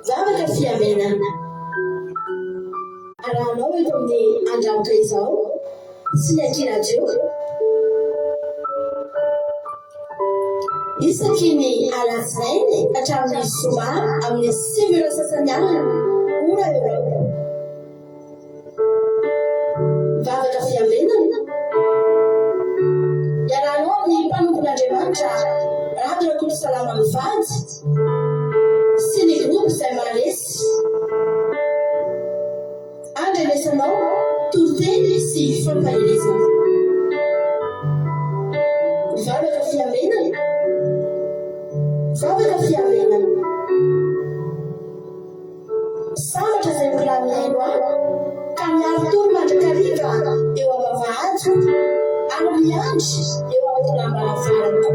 Vavaka fiambenana. Arahanao eto amin'ny Andranoka izao sy ny Aky Radio. Isaky ny alatsinainy hatramin'ny zoma amin'ny 9 ora sasany alina, ora Eoropa. Vavaka fiambenana. Iarahanao amin'ny mpanompon'Andriamanitra Rado Rakotosalama mivady sy ny groupe izay maharesy. Andrenesanao toriteny sy fampaherezana. Vavaka fiambenana. Vavaka fiambenana. Sambatra izay mbola mihaino ahy, ka miari-tory mandrakariva eo am-bavahadiko, ary miandry eo am-tolam-baravarako.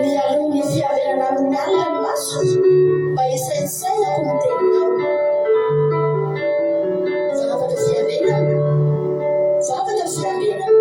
Mialoha ny fiaverana amin'ny alina ny masoko, mba hisaintsainako ny teninao. Vavaka fiarenana, vavaka fiarenana.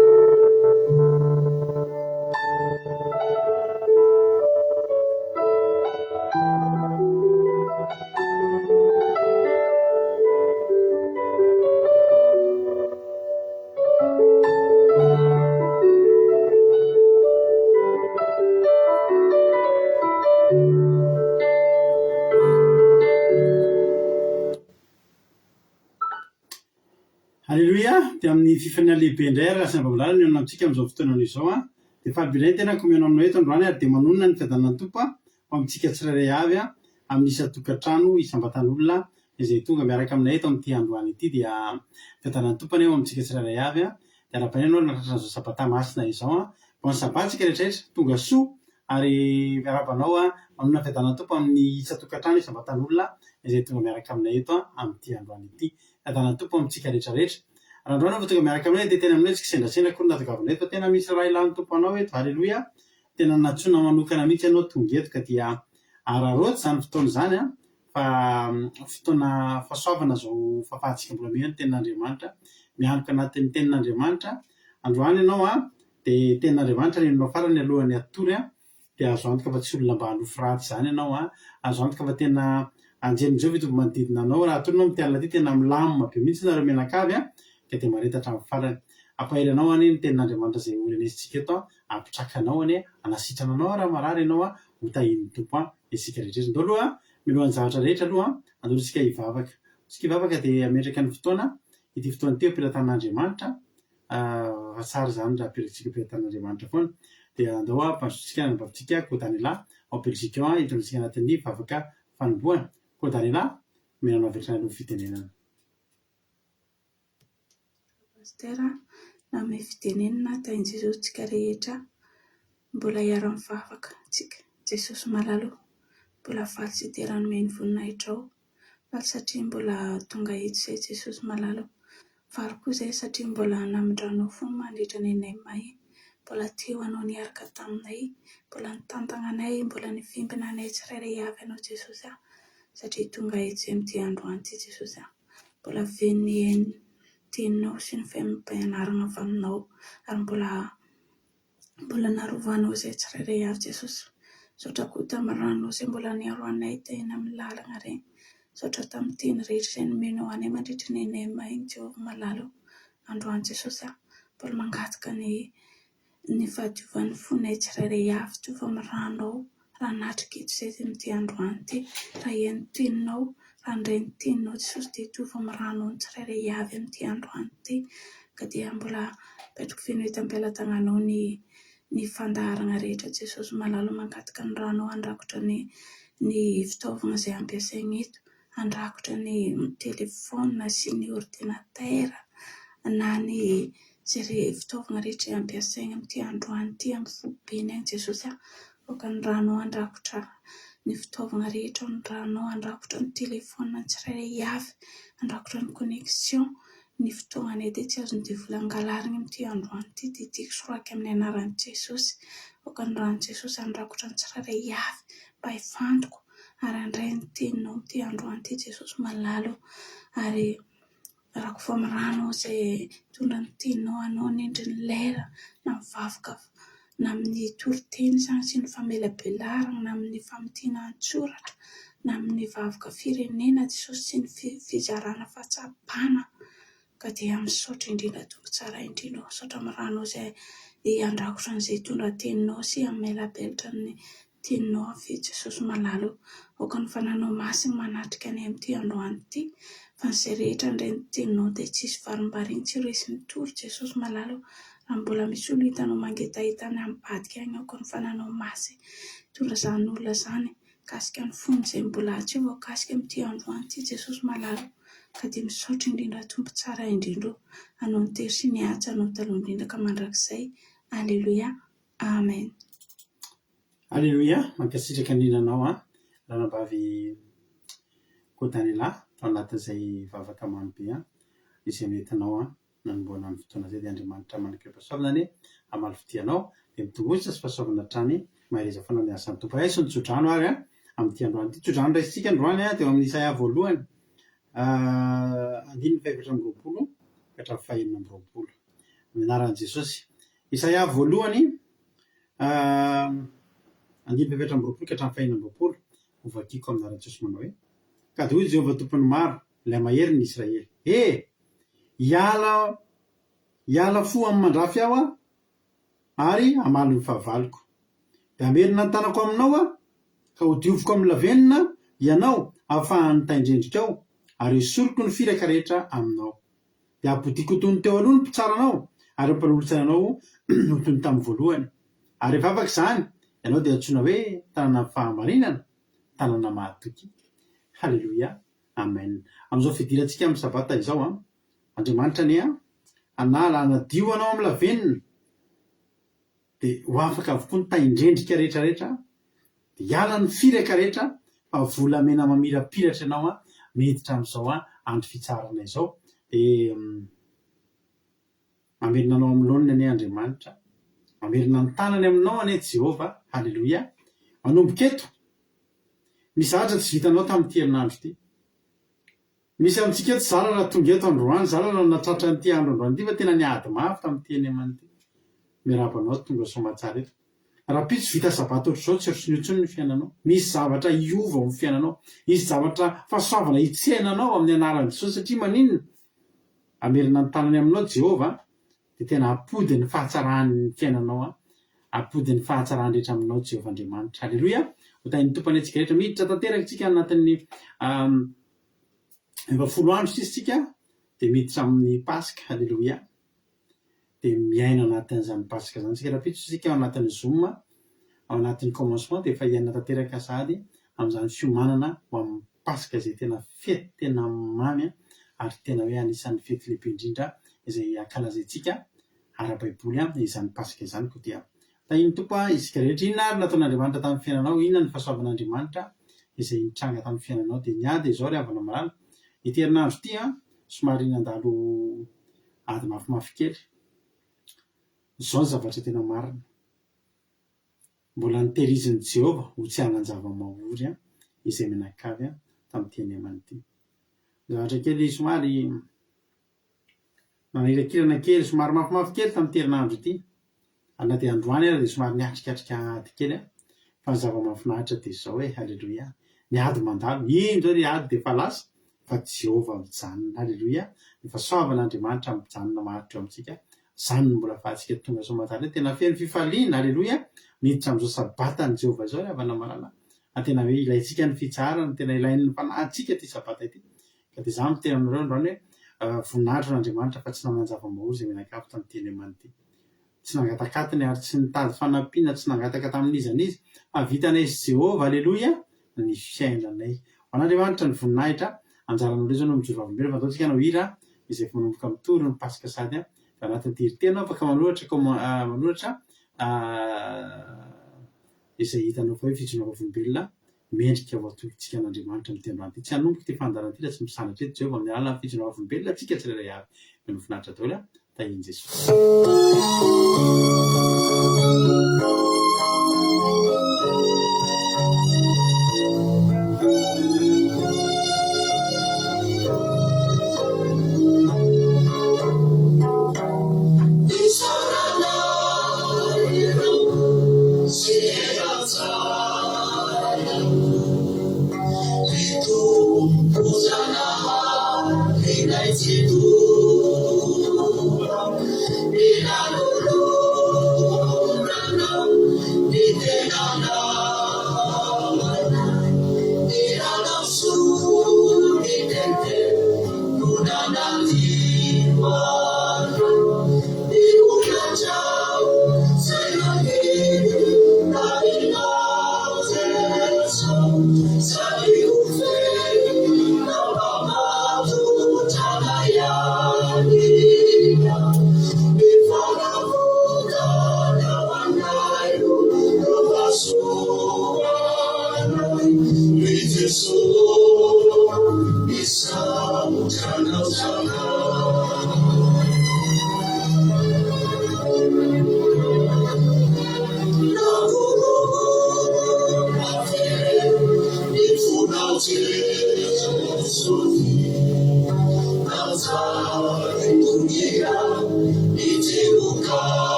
Aleloia! Dia amin'ny fifaliana lehibe indray ary raha samy vavolala ny eo amintsika amin'izao fotoana izao an! Dia faly be indray ny tenako mihaino aminao eto androany ary dia manonona ny fiadanan'ny Tompo an! ho amintsika tsirairay avy an! amin'ny isan-tokantrano, isam-batan'olona izay tonga miaraka aminay eto amin'ity androany ity dia fiadanan'ny Tompo anie ho amintsika tsirairay avy an! Dia arahabaina ianao nahatratra an'izao sabata masina izao an! Bon sabbat tsika rehetra rehetra, tonga soa ary miarahaba anao an! Manonona fiadanan'ny Tompo amin'ny isan-tokantrano, isam-batan'olona izay tonga miaraka aminay eto an! amin'ity androany ity. Fiadanan'ny Tompo amintsika rehetra rehetra. Raha androany aho vao tonga miaraka aminao dia tena aminao tsy kisendrasendra akory no nahatongavana eto fa tena misy ray lahy ny Tompo anao eto. Haleloia. Tena nantsoina manokana mihitsy ianao tonga eto ka dia araraoty izany fotoana izany an, fa fotoana fahasoavana izao fahafahantsika mbola mihaino ny tenin'Andriamanitra, mianoka anatin'ny tenin'Andriamanitra. Androany ianao an, dia tenin'Andriamanitra no henonao farany alohan'ny hatory an, dia azo antoka fa tsy olona mba hanofy ratsy izany ianao an, azo antoka fa tena anjelin'i Jehovah ito manodidina anao, raha toa ianao amin'ity alina ity tena milamina be mihitsy nareo mianakavy an, ka dia mahareta hatramin'ny farany. Hampahery anao anie ny tenin'Andriamanitra izay ho renesintsika eto an, hampitraka anao anie, hanasitrana anao raha marary ianao an, ho tahian'ny Tompo an, isika rehetra rehetra. Ndao aloha mialohan'ny zavatra rehetra aloha an, andao isika hivavaka. Isika hivavaka dia hametraka ny fotoana, ity fotoana ity eo am-pelatanan'Andriamanitra, Fa tsara izany raha apetratsika am-pelatanan'Andriamanitra foana. Dia andao hampandrosoantsika ny anabavintsika Kodanela ao Belgique ao hiditra antsika anatin'ny vavaka fanombohana. Kodanela, omena anao avy hatrany aloha ny fitenenana. Pasitera, nanome fitenenana tahin'i Jesosy tsika rehetra mbola hiara-mivavaka tsika. Jesosy malala o, mbola faly sy dera nomeny voninahitrao. Faly satria mbola tonga eto izay Jesosy malala o. Faly koa izahay satria mbola namindranao fo mandritra ny ainay may. Mbola teo anao niaraka taminay, mbola nitantagna anay, mbola nivimbina anay tsirairay avy anao Jesosy a. Satria tonga eto izay amin'ity androany ity Jesosy a. Mbola feno ny teninao sy ny fampianarana avy aminao ary mbola Mbola narovanao izay tsirairay avy Jesosy. Misaotra koa tamin'ny ranao izay mbola niaro anay teny amin'ny lalana ireny. Misaotra tamin'ny teny rehetra izay nomenao anay mandritra ny ainay maina Jehovah malala o. Androany Jesosy a, mbola mangataka ny ny fahadiovan'ny fonay tsirairay avy Jehovah amin'ny ranao. Raha hanatrika eto izay amin'ity androany ity, raha hihaino ny teninao, raha handray ny teninao Jesosy dia hitovy amin'ny ranao ny tsirairay avy amin'ity androany ity. Ka dia mbola apetrako feno eto am-pelatananao ny ny fandaharana rehetra Jesosy malala mangataka ny ranao handrakotra ny ny fitaovana izay ampiasaina eto. handrakotra ny telefaonina sy ny ordinatera na ny izay re fitaovana rehetra ampiasaina amin'ity androany ity amin'ny foibeny any Jesosy a! Aoka ny ranao handrakotra ny fitaovana rehetra, ny ranao handrakotra ny telefaonina tsirairay avy, handrakotra ny connexion, ny fotoananay dia tsy azon'ny devoly angalarina amin'ity androany ity dia tiako soraky amin'ny anaran'i Jesosy. Aoka ny ran'i Jesosy handrakotra ny tsirairay avy mba hifantoka ary handray ny teninao amin'ity androany ity Jesosy malala o! Ary rakofy amin'ny rano izay mitondra ny teninao hanao ny endriny lera na mivavaka. Na amin'ny toriteny izany sy ny famelabelarana, na amin'ny famintiana an-tsoratra, na amin'ny vavaka firenena Jesosy sy ny fizarana fahatsapana. Ka dia misaotra indrindra Tompo tsara indrindra ô, misaotra amin'ny ranao izay handrakotra an'izay hitondra teninao sy hamelabelatra ny teninao avy Jesosy malala ô. Aoka ny Fanahinao Masina manatrika anay amin'ity androany ity, fa izay rehetra handre ny teninao dia tsy hisy varimbariny tsy ho resin'ny tory Jesosy malala ô. Raha mbola misy olona hitanao mangetaheta any ambadika any aoka ny Fanahinao Masina hitondra izany olona izany Mikasika ny fony izay mbola tsy voakasika amin'ity androany ity Jesosy malala o! Ka dia misaotra indrindra Tompo tsara indrindra o! Anao ny tery sy ny haja anao taloha indrindra ka mandrakizay Aleloia Amen. Aleloia, mankasitraka indrindra anao an, ranabavy Kodanela tao anatin'izay vavaka mamy be an, izay nentinao an. nanombohana ny fotoana izay dia Andriamanitra manan-kerim-pahasoavana anie hamaly fitia anao dia mitongosa sy fahasoavana hatrany mahereza foana amin'ny asan'ny Tompo. Raiso ny tsodrano ary an amin'ity androany ity. Tsodrano raisintsika androany an dia ao amin'ny Isaia voalohany andininy fahefatra amby 20 ka hatramin'ny fahenina amby 20. Amin'ny anaran'i Jesosy. Isaia voalohany andininy fahefatra amby 20 ka hatramin'ny fahenina amby 20. Hovakiko amin'ny anaran'i Jesosy manao hoe, Ka dia hoy Jehovah Tompon'ny maro, Ilay Maherin'ny Israely, He! Hiala hiala fo amin'ny mandrafy aho aho, ary hamaly ny fahavaloko. Dia hamerina ny tanako aminao aho, ka hodioviko amin'ny lavenona ianao hahafahan'ny tain-drendrikao, ary hesoriko ny firaka rehetra aminao. Dia hampodiako ho toy ny teo aloha ny mpitsara anao, ary ny mpanolotsaina anao ho toy ny tamin'ny voalohany. Ary rehefa afaka izany, ianao dia hantsoina hoe tanànan'ny fahamarinana, tanàna mahatoky. Haleloia! Amen. Amin'izao fidirantsika amin'ny Sabata izao an, Andriamanitra anie an, hanala, hanadio anao amin'ny lavenona, dia ho afaka avokoa ny tain-drendrika rehetra rehetra, dia hiala ny firaka rehetra, fa volamena mamirapiratra ianao an, miditra amin'izao an, andro fitsaharana izao, dia mamerina anao amin'ny laoniny anie Andriamanitra, mamerina ny tanany aminao anie Jehovah, Haleloia, manomboka eto, Misy zavatra tsy vitanao tamin'ity herinandro ity. Misy amintsika eto zara raha tonga eto androany, zara raha nahatratra an'ity andro androany ity fa tena niady mafy tamin'ity eny ity. Miarahaba anao tonga soamatsara eto. Rahampitso vita sabata ohatr'izao tsy ohatrin'io intsony ny fiainanao. Misy zavatra hiova ao amin'ny fiainanao. Hisy zavatra fahasoavana hitsena anao amin'ny anaran'i Jesosy satria maninona? Hamerina ny tanany aminao Jehovah Dia tena hampody ny fahatsaran'ny fiainanao an, hampody ny fahatsarany rehetra aminao Jehovah Andriamanitra. Aleloia! Ho tahin'ny Tompo anie tsika rehetra. Miditra tanteraka tsika anatin'ny efa folo andro sisa tsika dia miditra amin'ny Paska. Aleloia! Dia miaina anatin'izany Paska izany tsika. Rahampitso isika ao anatin'ny Zoom, ao anatin'ny commencement dia efa hiaina tanteraka sahady amin'izany fiomanana ho amin'ny Paska izay tena fety tena mamy ary tena hoe anisan'ny fety lehibe indrindra izay ankalazaintsika ara-baiboly izany Paska izany koa dia tahian'ny Tompo isika rehetra. Inona ary nataon'Andriamanitra tamin'ny fiainanao? Inona ny fahasoavan'Andriamanitra izay nitranga tamin'ny fiainanao? Dia ny ahy dia izao ry havana malala, ity herinandro ity somary nandalo ady mafimafy kely. Izao ny zavatra tena marina. Mbola notehirizin'i Jehovah ho tsy hanan-java-mahory izay mianakavy tamin'ity anemana ity. Zavatra kely somary nanirakirana kely, somary mafimafy kely tamin'ity herinandro ity, ary na dia androany ary dia somary niatrikatrika ady kely aho, fa ny zava-mahafinaritra dia izao hoe, Haleloia, ny ady mandalo, iny izao ilay ady dia efa lasa, fa Jehovah mijanona, Haleloia, ny fahasoavan'Andriamanitra mijanona maharitra eo amintsika, Izany no mbola afahantsika tonga soamantsara hoe tena feno fifaliana, aleloia, miditra amin'izao Sabatan'i Jehovah izao ry havana malala, ary tena hoe ilaintsika ny fitsaharana, tena ilain'ny fanahintsika ity Sabata ity. Ka dia izaho miteny aminareo androany hoe voninahitra ho an'Andriamanitra fa tsy nanan-java-mahory izay mianakavy tamin'ity Anemana ity. Tsy nangatak'atiny ary tsy nitady fanampiana, tsy nangataka tamin'iza n'iza, fa vitanay sy Jehovah, aleloia, ny fiainanay. Ho an'Andriamanitra ny voninahitra, anjaranareo izao no mijoro vavolombelona fa andao tsika hanao hira izay efa manomboka mitory ny Paska sady dia anatin'ny diriteny afaka manoratra comment manoratra izay hitanao fa hoe fijoroana vavolombelona mendrika ho atolotsika an'Andriamanitra amin'ity androany ity. Tsy hanomboka ity fandaharana ity raha tsy misandratra eto Jehovah amin'ny alalan'ny fijoroana vavolombelona antsika tsirairay avy. Mino finaritra daholo an! Tahian'i Jesosy.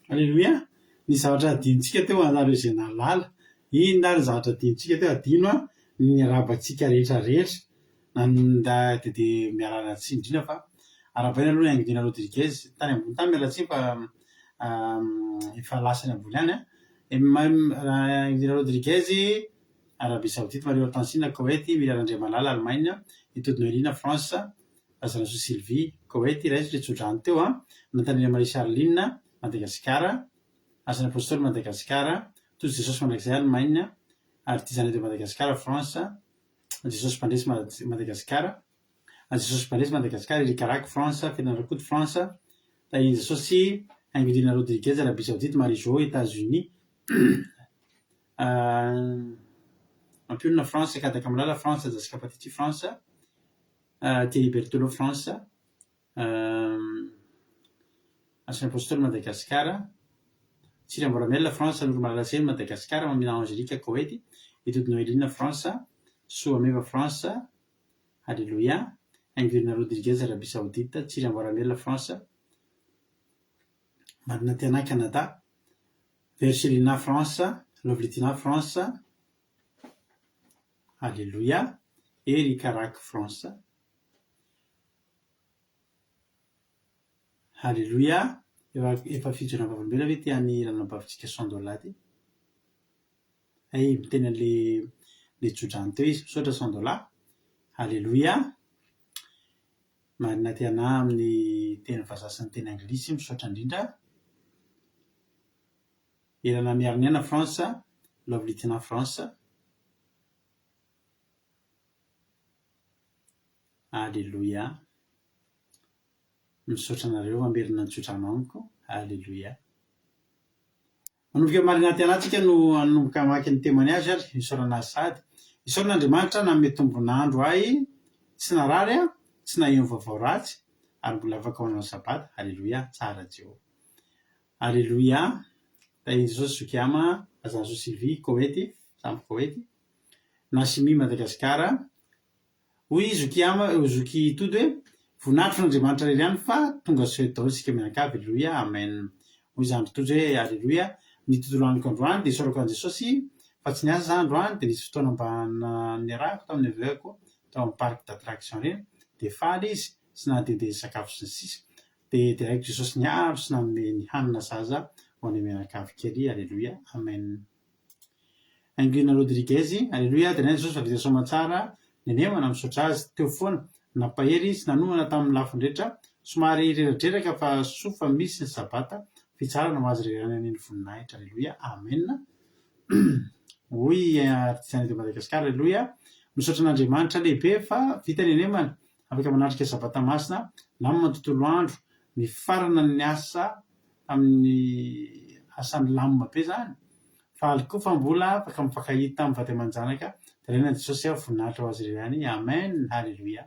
Aleloia! Ny zavatra adinontsika teo anareo izay nahalala, inona ary ny zavatra adinontsika teo? Adino an, ny niarahaba antsika rehetra rehetra, na dia dia mialala tsiny indrindra fa arahabaina aloha ny Angelina Rodriguez, tany ambony tany miala tsiny fa efa lasa any ambony any an, Angelina Rodriguez, Arabie Saoudite, Marie Hortensine, Koety, Mila Randriamalala, Allemagne, i Tody Noeline, France, Razanasoa Sylvie, Koety, raiso ilay tsodrano teo an, Nantaniana Marie Charline, Madagasikara, Asan'ny Apostoly Madagasikara, Tojo Jesosy Mandrakizay Allemagne, Artisanat de Madagascar France, Jesosy Mpandresy Madagasikara, Jesosy Mpandresy Madagasikara, Eric Arac France, Ferdinand Rakoto France, Tahian'i Jesosy, Angelina Rodriguez Arabie Saoudite, Marie Jo Etats Unis, Mampionona France, Kadaka Malala France, Jessica Patiti France, Thierry Berthelot France, Asan'ny Apostoly Madagasikara, Tsiry Amboramel France, Noro Malala Seny Madagasikara, Mamina Angélique Koety, Itody Noeline France, Soa Meva France, Alléluia, Angelina Rodriguez Arabie Saoudite, Tsiry Amboramel France, Marina Tiana Canada, Vercelina France, Lovelitina France, Alléluia, Eric Rack France. Haleloia! Efa fijoroana vavolombelona ve ity an'i ranabavintsika Sandola ity? Hay, miteny an'le le tsodrano teo izy. Misaotra Sandola. Haleloia! Marina Tiana amin'ny teny vazaha sy ny teny anglisy, misaotra indrindra. Elana Miariniaina France, Lovely Tina France. Aleloia. Misaotra anareo mamerina ny tsodrano amiko. Aleloia. Manomboka marina aty anaty tsika no hanomboka hamaky ny témoignage ary isaorana azy sahady. Isaorana Andriamanitra nanome tombon'andro ahy tsy narary aho. tsy naheno vaovao ratsy ary mbola afaka manao Sabata. Aleloia, tsara Jehovah. Aleloia, tahin'i Jesosy zoky ama, Razanasoa Sylvie, Koety, samy Koety, Nashimi Madagasikara, Hoy i Zoky Ama, Zoky Tody hoe, Voninahitro an'Andriamanitra irery ihany fa tonga soa eto daholo isika mianakavy, Aleloia, Amen. Hoy Zandry Tojo hoe, Aleloia, ny tontolo androko androany dia isaorako an'i Jesosy fa tsy niasa za androany dia nisy fotoana mba niarahako tamin'ny neveu-ko tao amin'ny parc d'attraction ireny dia faly izy sy nahadehandeha nisakafo sy ny sisa dia deraiko Jesosy niaro sy nanome ny hanina sahaza ho anay mianakavy kely, Aleloia, Amen. Angina Rodriguez, Aleloia, deraina Jesosy fa vita soamatsara ny anemana, misaotra azy teo foana, nampahery sy nanohana tamin'ny lafiny rehetra, somary reradreraka fa soa fa misy ny sabata, fitsarana ho azy irery ihany anie ny voninahitra, aleloia, amena. Hoy i Artisanat de Madagascar, aleloia, misaotra an'Andriamanitra lehibe fa vita ny anemana, afaka manatrika sabata masina, lamina ny tontolo andro, nifarana ny asa tamin'ny asa nilamina be zany. Faly koa fa mbola afaka mifankahita amin'ny vady aman-janaka. Deraina an'i Jesosy aho, voninahitra ho Azy irery ihany. Amen! Haleloia!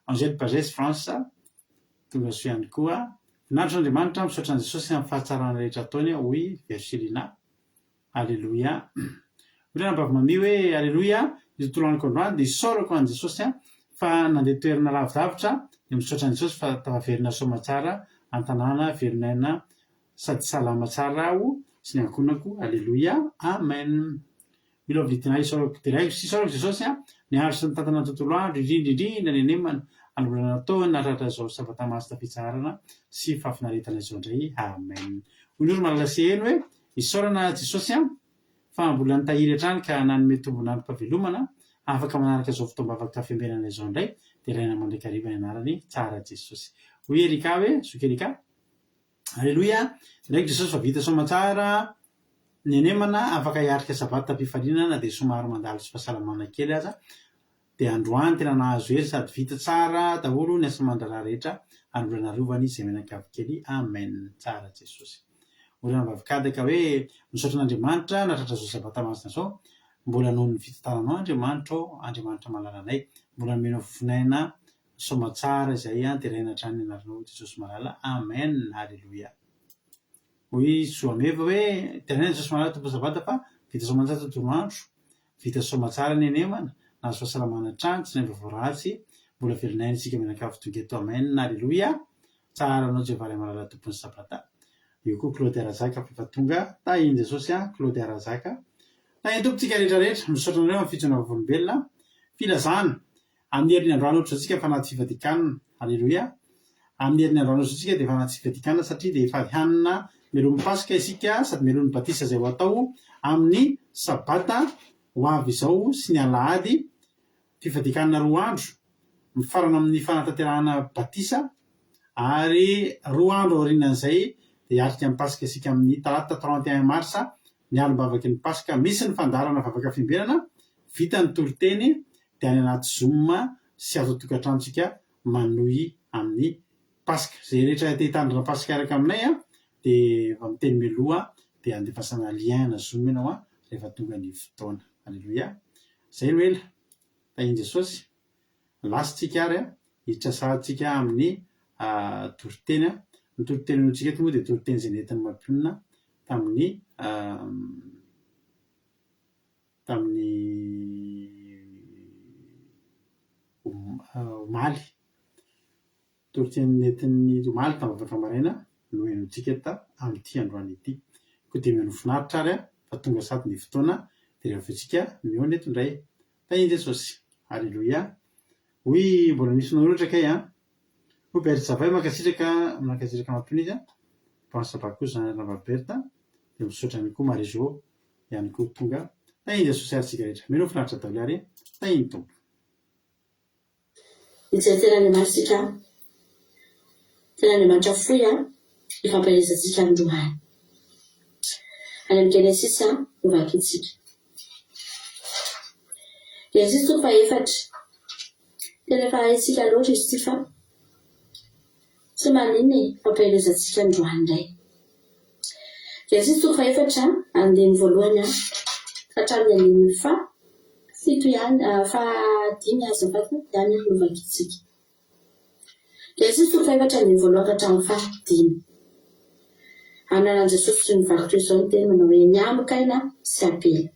Angèle Pagès, France, tonga soa ihany koa. Voninahitra Andriamanitra, misaotra an'i Jesosy amin'ny fahatsarana rehetra ataony aho, hoy Vercellina. Aleloia. Hoy Ranabavy Mamie hoe, Aleloia, ny tontolo androko androany dia isaorako an'i Jesosy aho fa nandeha toerana lavidavitra dia misaotra an'i Jesosy fa tafaverina soamatsara an-tanàna velon'aina sady salama tsara aho sy ny ankohonako. Aleloia. Amen. Mila vidina isaorako deraiko sy isaorako Jesosy a, niaro sy nitantana ny tontolo andro, indrindra indrindra ny anemana, ary mbola nataony nahatratra izao sabata masina fitsaharana sy fahafinaretana izao indray. Amen. Hoy Noro Malala Seheno hoe, Isaorana Jesosy a, fa mbola nitahiry hatrany ka nanome tombon'androm-pahavelomana, afaka manaraka izao fotoam-bavaka fiambenana izao indray, deraina mandrakariva ny anarany, tsara Jesosy. Hoy Erika hoe, zoky Erika, Aleloia, Ndraiky Jesosy fa vita soamantsara ny anemana, afaka hiatrika sabata am-pifaliana na dia somary mandalo tsy fahasalamana kely aza, Dia androany tena nahazo hery sady vita tsara daholo ny asa aman-draharaha rehetra ary mbola narovany izay mianakavy kely Amen tsara Jesosy. Hoy ranabavy Kadaka hoe misaotra an'Andriamanitra nahatratra izao sabata masina izao mbola noho ny fitantananao Andriamanitra ô Andriamanitra malalanay mbola nomenao fofonaina soamatsara izay an deraina hatrany ny anaranao Jesosy malala Amen Haleloia. Hoy Soameva hoe deraina Jesosy malala Tompon'ny sabata fa vita soamantsara tontolo andro Vita soamatsara ny anemana, nahazo fahasalamana hatrany, tsy nahay vaovao ratsy, mbola velon'aina isika mianakavy tonga eto Amen Aleloia, tsara anao Jehovah Ray malala Tompon'ny Sabata. Eo koa Claudia Razaka fa efa tonga, tahin'i Jesosy an, Claudia Razaka. Tahin'ny Tompo tsika rehetra rehetra, misaotra anareo amin'ny fijoroana vavolombelona, filazana, Amin'ny herin'ny androany ohatra izao tsika efa anaty fivadikanina. Aleloia. Amin'ny herin'ny androany ohatra izao tsika dia efa anaty fivadikana satria dia efa hanina mialoha ny Paska isika sady mialoha ny batisa izay ho atao amin'ny Sabata ho avy izao sy ny Alahady. Fivadikanina roa andro mifarana amin'ny fanatanterahana batisa ary roa andro aorianan'izay dia hiatrika ny Paska isika amin'ny Talata 31 marsa ny alim-bavaky ny Paska. Misy ny fandaharana vavaka fiambenana, vita ny toriteny dia any anaty zoom sy ato an-tokantranontsika manohy amin'ny Paska. Izay rehetra te hitandrina Paska hiaraka aminay dia efa miteny mialoha dia andefasana lien na zoom ianao rehefa tonga ny fotoana. Aleloia. Izay no ela. Tahin'i Jesosy. Lasa tsika ary hiditra sahady tsika amin'ny toriteny. Ny toriteny henointsika eto moa dia toriteny izay nentin'ny mampionona tamin'ny tamin'ny omaly. Toriteny nentin'ny omaly tamin'ny vavaka maraina no henointsika eto amin'ity androany ity. Koa dia mihainoa finaritra ary fa tonga sahady ny fotoana dia rehefa avy eo tsika mihaona eto indray. Tahin'i Jesosy. Aleloia. Hoy mbola misy nanoratra kay an. Hoy Berthe Zavay mankasitraka mankasitraka mampino izy an. Bon sabbat koa zany Ranabavy Berthe. Dia misaotra ihany koa Marie Jo ihany koa tonga. Tahin'i Jesosy ary tsika rehetra. Mino finaritra daholo ary. Tahin'ny Tompo. Mijery tena Andriamanitra isika an. Tena Andriamanitra fohy an, ifampaherezantsika androany. Any amin'ny Genesisy an, no vakintsika. Genesisy toko fahefatra. Tena efa haintsika loatra izy ity fa tsy maninona e, fampaherezantsika androany indray. Genesisy toko fahefatra, andininy voalohany an, ka hatramin'ny andininy faha fito ihany, fahadimy azafady, ihany no vakintsika. Genesisy toko fahefatra andininy voalohany ka hatramin'ny fahadimy. Amin'ny alalan'i Jesosy toy ny vaky toy izao ny teny manao hoe, Ny amo Kaina sy Abela.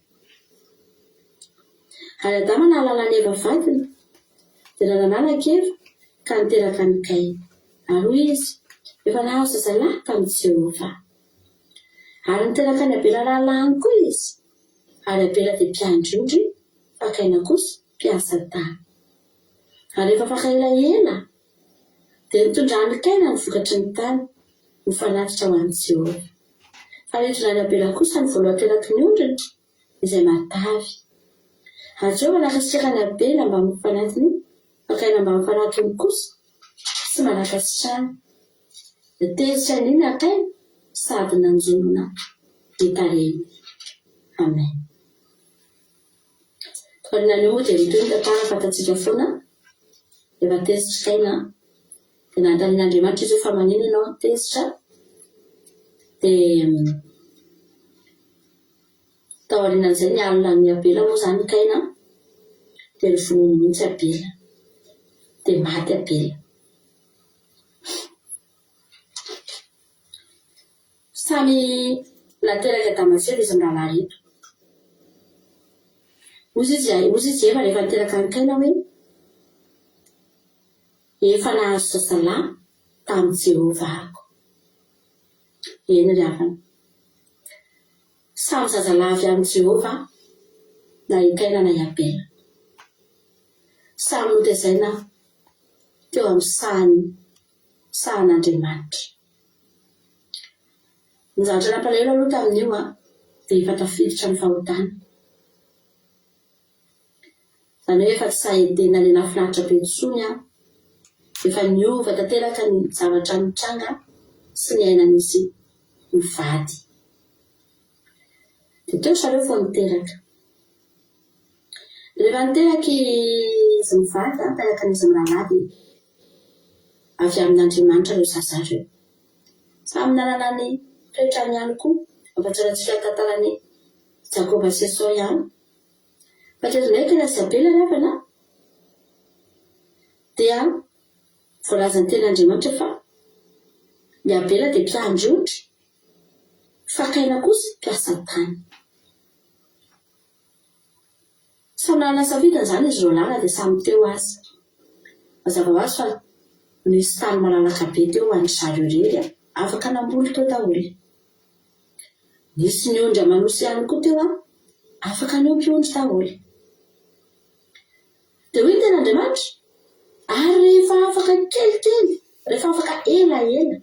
Ary Adama nahalala an'i Eva vadiny, dia nanananaka Eva ka niteraka an'i Kaina. Ary hoy izy, Efa nahazo zazalahy tamin'i Jehovah. Ary niteraka an'i Abela rahalahiny koa izy. Ary Abela dia mpiandry ondry, fa Kaina kosa mpiasa tany. Ary rehefa afaka elaela, dia nitondran'i Kaina ny vokatry ny tany ho fanatitra ho an'i Jehovah. Fa nitondran'i Abela kosa ny voalohan-teraky ny ondriny, izay matavy. Ary Jehovah nankasitraka an'i Abela mbamin'ny fanatiny, fa Kaina mbamin'ny fanatiny kosa tsy mba nankasitrahany. Dia tezitra indrindra Kaina sady nanjombona ny tarehiny. Amen. Taorian'io moa dia mitohy ny tantara fantatsika foana, rehefa tezitra Kaina dia nanontanian'Andriamanitra izy hoe fa maninona ianao no tezitra? Dia taorian'izay nialona an'i Abela moa izany Kaina dia novonoiny mihitsy Abela dia maty Abela. Samy naterak'i Adama sy Eva izy mirahalahy ireto. Hoy izy, hoy izy Eva rehefa niteraka an'i Kaina hoe, Efa nahazo zazalahy tamin'i Jehovah aho. Eny ry havana. Samy zazalahy avy amin'i Jehovah na i Kaina na i Abela. Samy notezaina teo amin'ny sahany sahan'Andriamanitra. Ny zavatra nampalahelo aloha tamin'io dia efa tafiditra ny fahotana. Izany hoe efa tsy sahy Edena ilay nahafinaritra be intsony aho. Efa niova tanteraka ny zavatra nitranga sy niainan'izy mivady. Dia teo zareo vao niteraka. Rehefa niteraka izy mivady, niteraka an'izy mirahalahy dia avy amin'Andriamanitra ireo zaza ireo. Samy nanana ny toetrany ihany koa. Mampahatsiahy antsika ny tantaran'i Jakoba sy Esao ihany. Fa teto indray tena sy Abela ry havana dia voalazan'ny tenin'Andriamanitra fa i Abela dia mpiandry ondry fa Kaina kosa mpiasa tany. Samy nanana safidiny izany izy roalahy na dia samy teo aza. Mazava ho azy fa nisy tany malalaka be teo ho an-dry zareo irery afaka namboly teo daholo. Nisy ny ondry aman'osy ihany koa teo afaka niompy ondry daholo. Dia hoy ny tenin'Andriamanitra, Ary rehefa afaka kelikely, rehefa afaka elaela,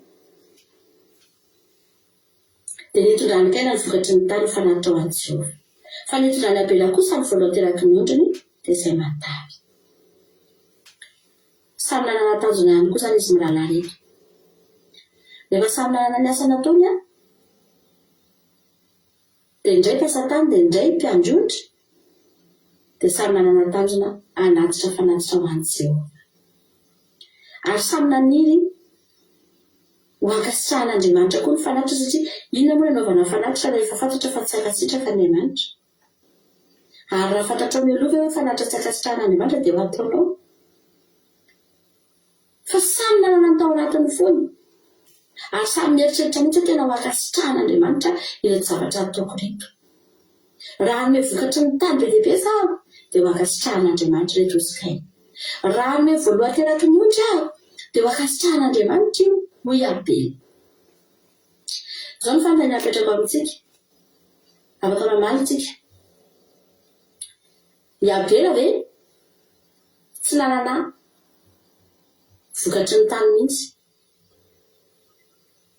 Dia nitondran'i Kaina ny vokatry ny tany ho fanatitra ho an'i Jehovah. Fa nitondran'i Abela kosa ny voalohan-teraky ny ondriny, dia izay matavy. Samy nanana tanjona ihany koa izany izy mirahalahy ireto. Rehefa samy nanana ny asa nataony, dia indray mpiasa tany dia indray mpiandry ondry, dia samy nanana tanjona hanatitra fanatitra ho an'i Jehovah. Ary samy naniry ho ankasitrahan'Andriamanitra koa ny fanatitra satria inona moa no anaovana fanatitra raha efa fantatra fa tsy hankasitraka Andriamanitra? Ary raha fantatrao mialoha ve hoe fanatitra tsy ankasitrahan'Andriamanitra dia ho ataonao? Fa samy nanana ny tao anatin'ny fony. Ary samy nieritreritra mihitsy hoe tena ho ankasitrahan'Andriamanitra ireto zavatra ataoko ireto. Raha hanome vokatry ny tany be dia be za aho, dia ho ankasitrahan'Andriamanitra ireto hozy Raha hanome voalohan-teraky ny ondry aho, dia ho ankasitrahan'Andriamanitra io, hoy Abela. Izao no fanontaniana apetrako amintsika. Afaka mamaly isika. I Abela ve tsy nanana vokatry ny tany mihitsy?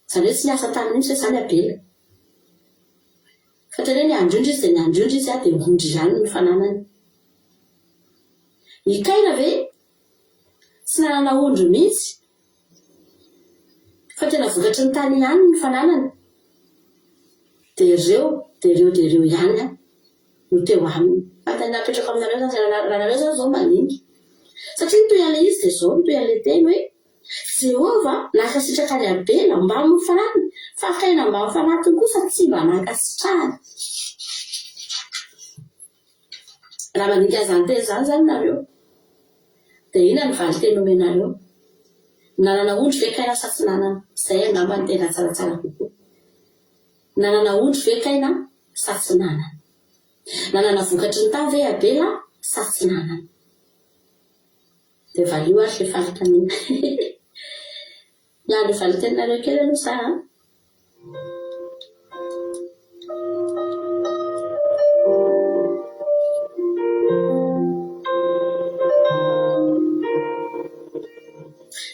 Izany hoe tsy niasa tany mihitsy ve izany Abela? Fa tena hoe niandry ondry izy dia niandry ondry izy dia ondry ihany no fananany. I Kaina ve tsy nanana ondry mihitsy fa tena vokatry ny tany ihany ny fananany? Dia ireo dia ireo dia ireo ihany no teo aminy. Fanontaniana apetrako aminareo izany, raha nareo izany izao mandinika. Satria ny toy an'ilay izy dia izao, ny toy an'ilay teny hoe, Jehovah nankasitraka an'i Abela mbamin'ny fanatiny, fa Kaina mbamin'ny fanatiny kosa tsy mba nankasitrahany. Raha mandinika an'izany teny izany izany nareo, dia inona ny valin-teny omenareo? Nanana ondry ve Kaina sa tsy nanana? Izay angamba no tena tsaratsara kokoa. Nanana ondry ve Kaina sa tsy nanana? Nanana vokatry ny tany ve Abela sa tsy nanana? Dia valio ary ilay fanontaniana. Miandry valin-teninareo kely aloha za a.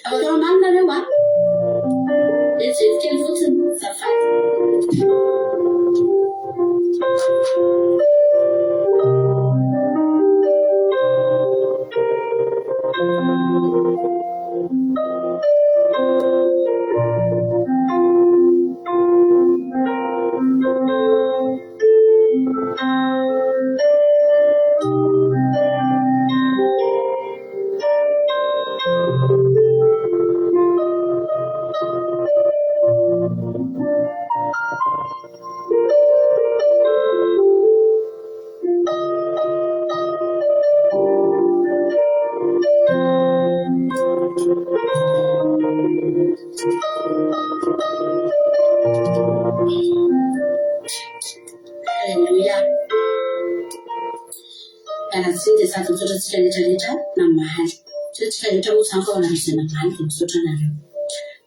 Afaka mamaly nareo a. Vetivety kely fotsiny, azafady. Alléluia. Miala tsiny dia sady misaotra antsika rehetra rehetra namaly. Tsy hoe tsika rehetra moa izany fa ho anareo izay namaly dia misaotra anareo.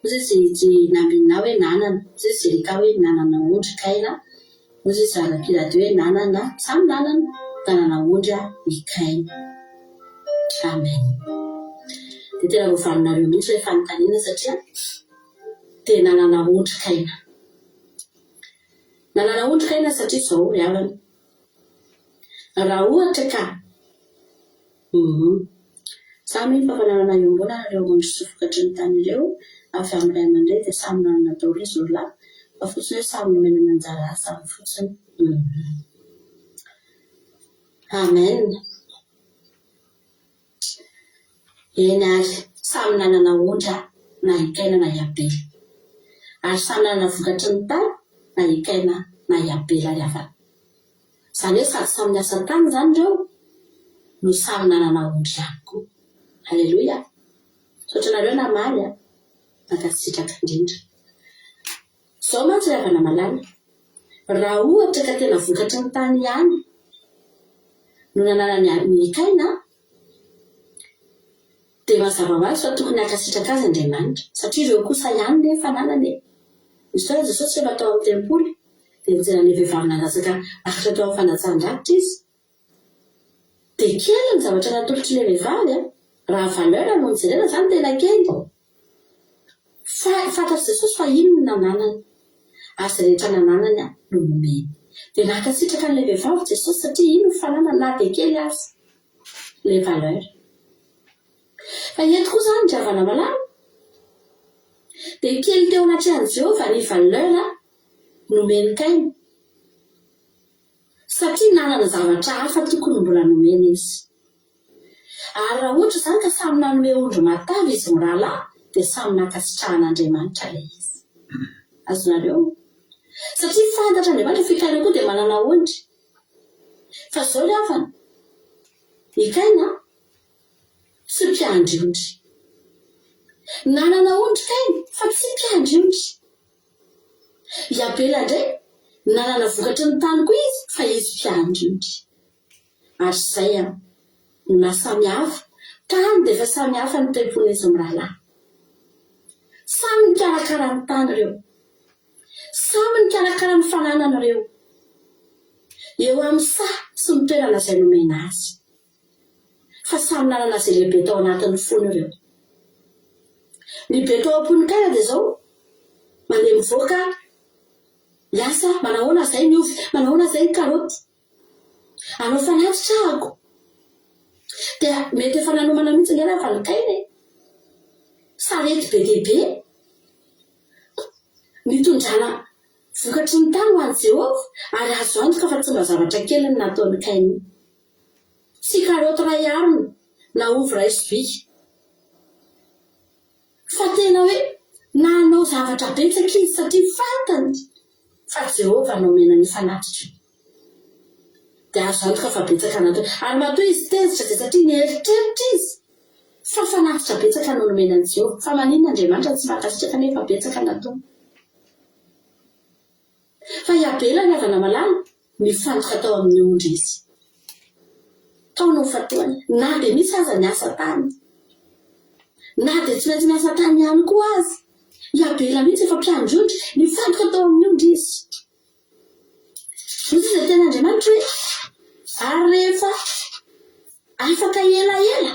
Hoy izy tsy naminà hoe nanana, hoy izy Jerikà hoe nanana ondry Kaina, hoy izy zanak'i Lady hoe nanana, samy nanana, nanana ondry i Kaina. Amen. Dia tena voavalinareo mihitsy ilay fanontaniana satria dia nanana ondry Kaina. Nanana ondry Kaina satria izao ry havana, Raha ohatra ka Humm. Samy mino fa fananana iombonana ireo ondry sy vokatry ny tany ireo avy amin'ny ray aman-dreny dia samy nanana daholo izy roa lahy fa fotsiny hoe samy nomena ny anjara asany fotsiny. Humm. Amen. Eny ary, samy nanana ondry aho, na i Kaina na i Abela. Ary samy nanana vokatry ny tany, na i Kaina na i Abela ry havana. Izany hoe sady samy niasa tany izany ireo, no samy nanana ondry ihany koa. Aleloia! Misaotra anareo namaly a! Mankasitraka indrindra. Izao mantsy ry havana malala, raha ohatra ka tena vokatry ny tany ihany no nananany i Kaina, dia mazava ho azy fa tokony hankasitraka azy Andriamanitra, satria ireo kosa ihany ne fananany e! Nisy fotoana Jesosy rehefa tao amin'ny tempoly, dia nijery an'ilay vehivavy nandatsaka rakitra teo amin'ny fandatsahan-drakitra Izy. Dia kely ny zavatra natolotr'ilay vehivavy a! Raha valeur no nojerena izany tena kely. Fa fantatr'i Jesosy fa iny no nananany. Ary izay rehetra nananany no nomeny. Dia nankasitraka an'ilay vehivavy Jesosy satria iny no fananany na dia kely aza ilay valeur. Fa eto koa izany ry havana malala dia kely teo anatrehan'i Jehovah ny valeur nomen'i Kaina. Satria nanana zavatra hafa tokony mbola nomena izy. Ary raha ohatra izany ka samy nanome ondry matavy izy mirahalahy dia samy nankasitrahan'Andriamanitra ilay izy. Azonareo? Satria fantatr'Andriamanitra fa i Kaina koa dia manana ondry. Fa izao ry havana, i Kaina tsy mpiandry ondry. Nanana ondry Kaina fa tsy mpiandry ondry. I Abela indray, nanana vokatry ny tany koa izy fa izy mpiandry ondry. Ary izay an, no naha samy hafa, tany dia efa samy hafa ny toe-pon'izy mirahalahy. Samy nikarakara ny tany ireo. Samy nikarakara ny fananany ireo. Eo amin'ny saha sy ny toerana izay nomena azy. Fa samy nanana izay lehibe tao anatin'ny fony ireo. Ny be tao am-pon'i Kaina dia izao, mandeha mivoaka hiasa, manahoana izay ny ovy, manahoana izay ny karaoty. Hanao fanatitra ahako. Dia mety efa nanomana mihitsy ange raha fa ny Kaina e. Sarety be dia be nitondrana vokatry ny tany ho an'i Jehovah, ary azo antoka fa tsy mba zavatra kely ny nataon'i Kaina. Tsy karaoty iray harona na ovy iray sobika. Fa tena hoe nanao zavatra betsaka izy satria fantany fa Jehovah no omena ny fanatitra. Dia azo antoka fa betsaka nataony. Ary matoa izy tezitra dia satria nieritreritra izy. Fa fanatitra betsaka no nomena an'i Jehovah. Fa maninona Andriamanitra tsy mankasitraka nefa betsaka nataony? Fa i Abela ry havana malala, nifantoka tao amin'ny ondry izy. Tao no nifantohany, na dia nisy aza ny asa tany. Na dia tsy maintsy niasa tany ihany koa aza. I Abela mihitsy efa mpiandry ondry, nifantoka tao amin'ny ondry izy. Hoy izay tenin'Andriamanitra hoe, Ary rehefa afaka elaela,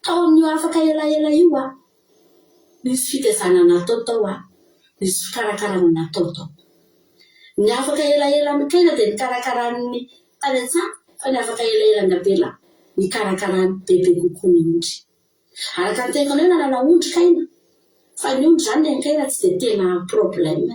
tao amin'io afaka elaela io aho, nisy fitezana natao tao aho, nisy fikarakarana natao tao. Ny afaka elaela amin'i Kaina dia nikarakaran'ny tany an-tsaha, fa ny afaka elaela amin'i Abela, nikarakarany bebe kokoa ny ondry. Araka ny teniko anao nanana ondry Kaina fa ny ondry zany ny an'i Kaina tsy dia tena problème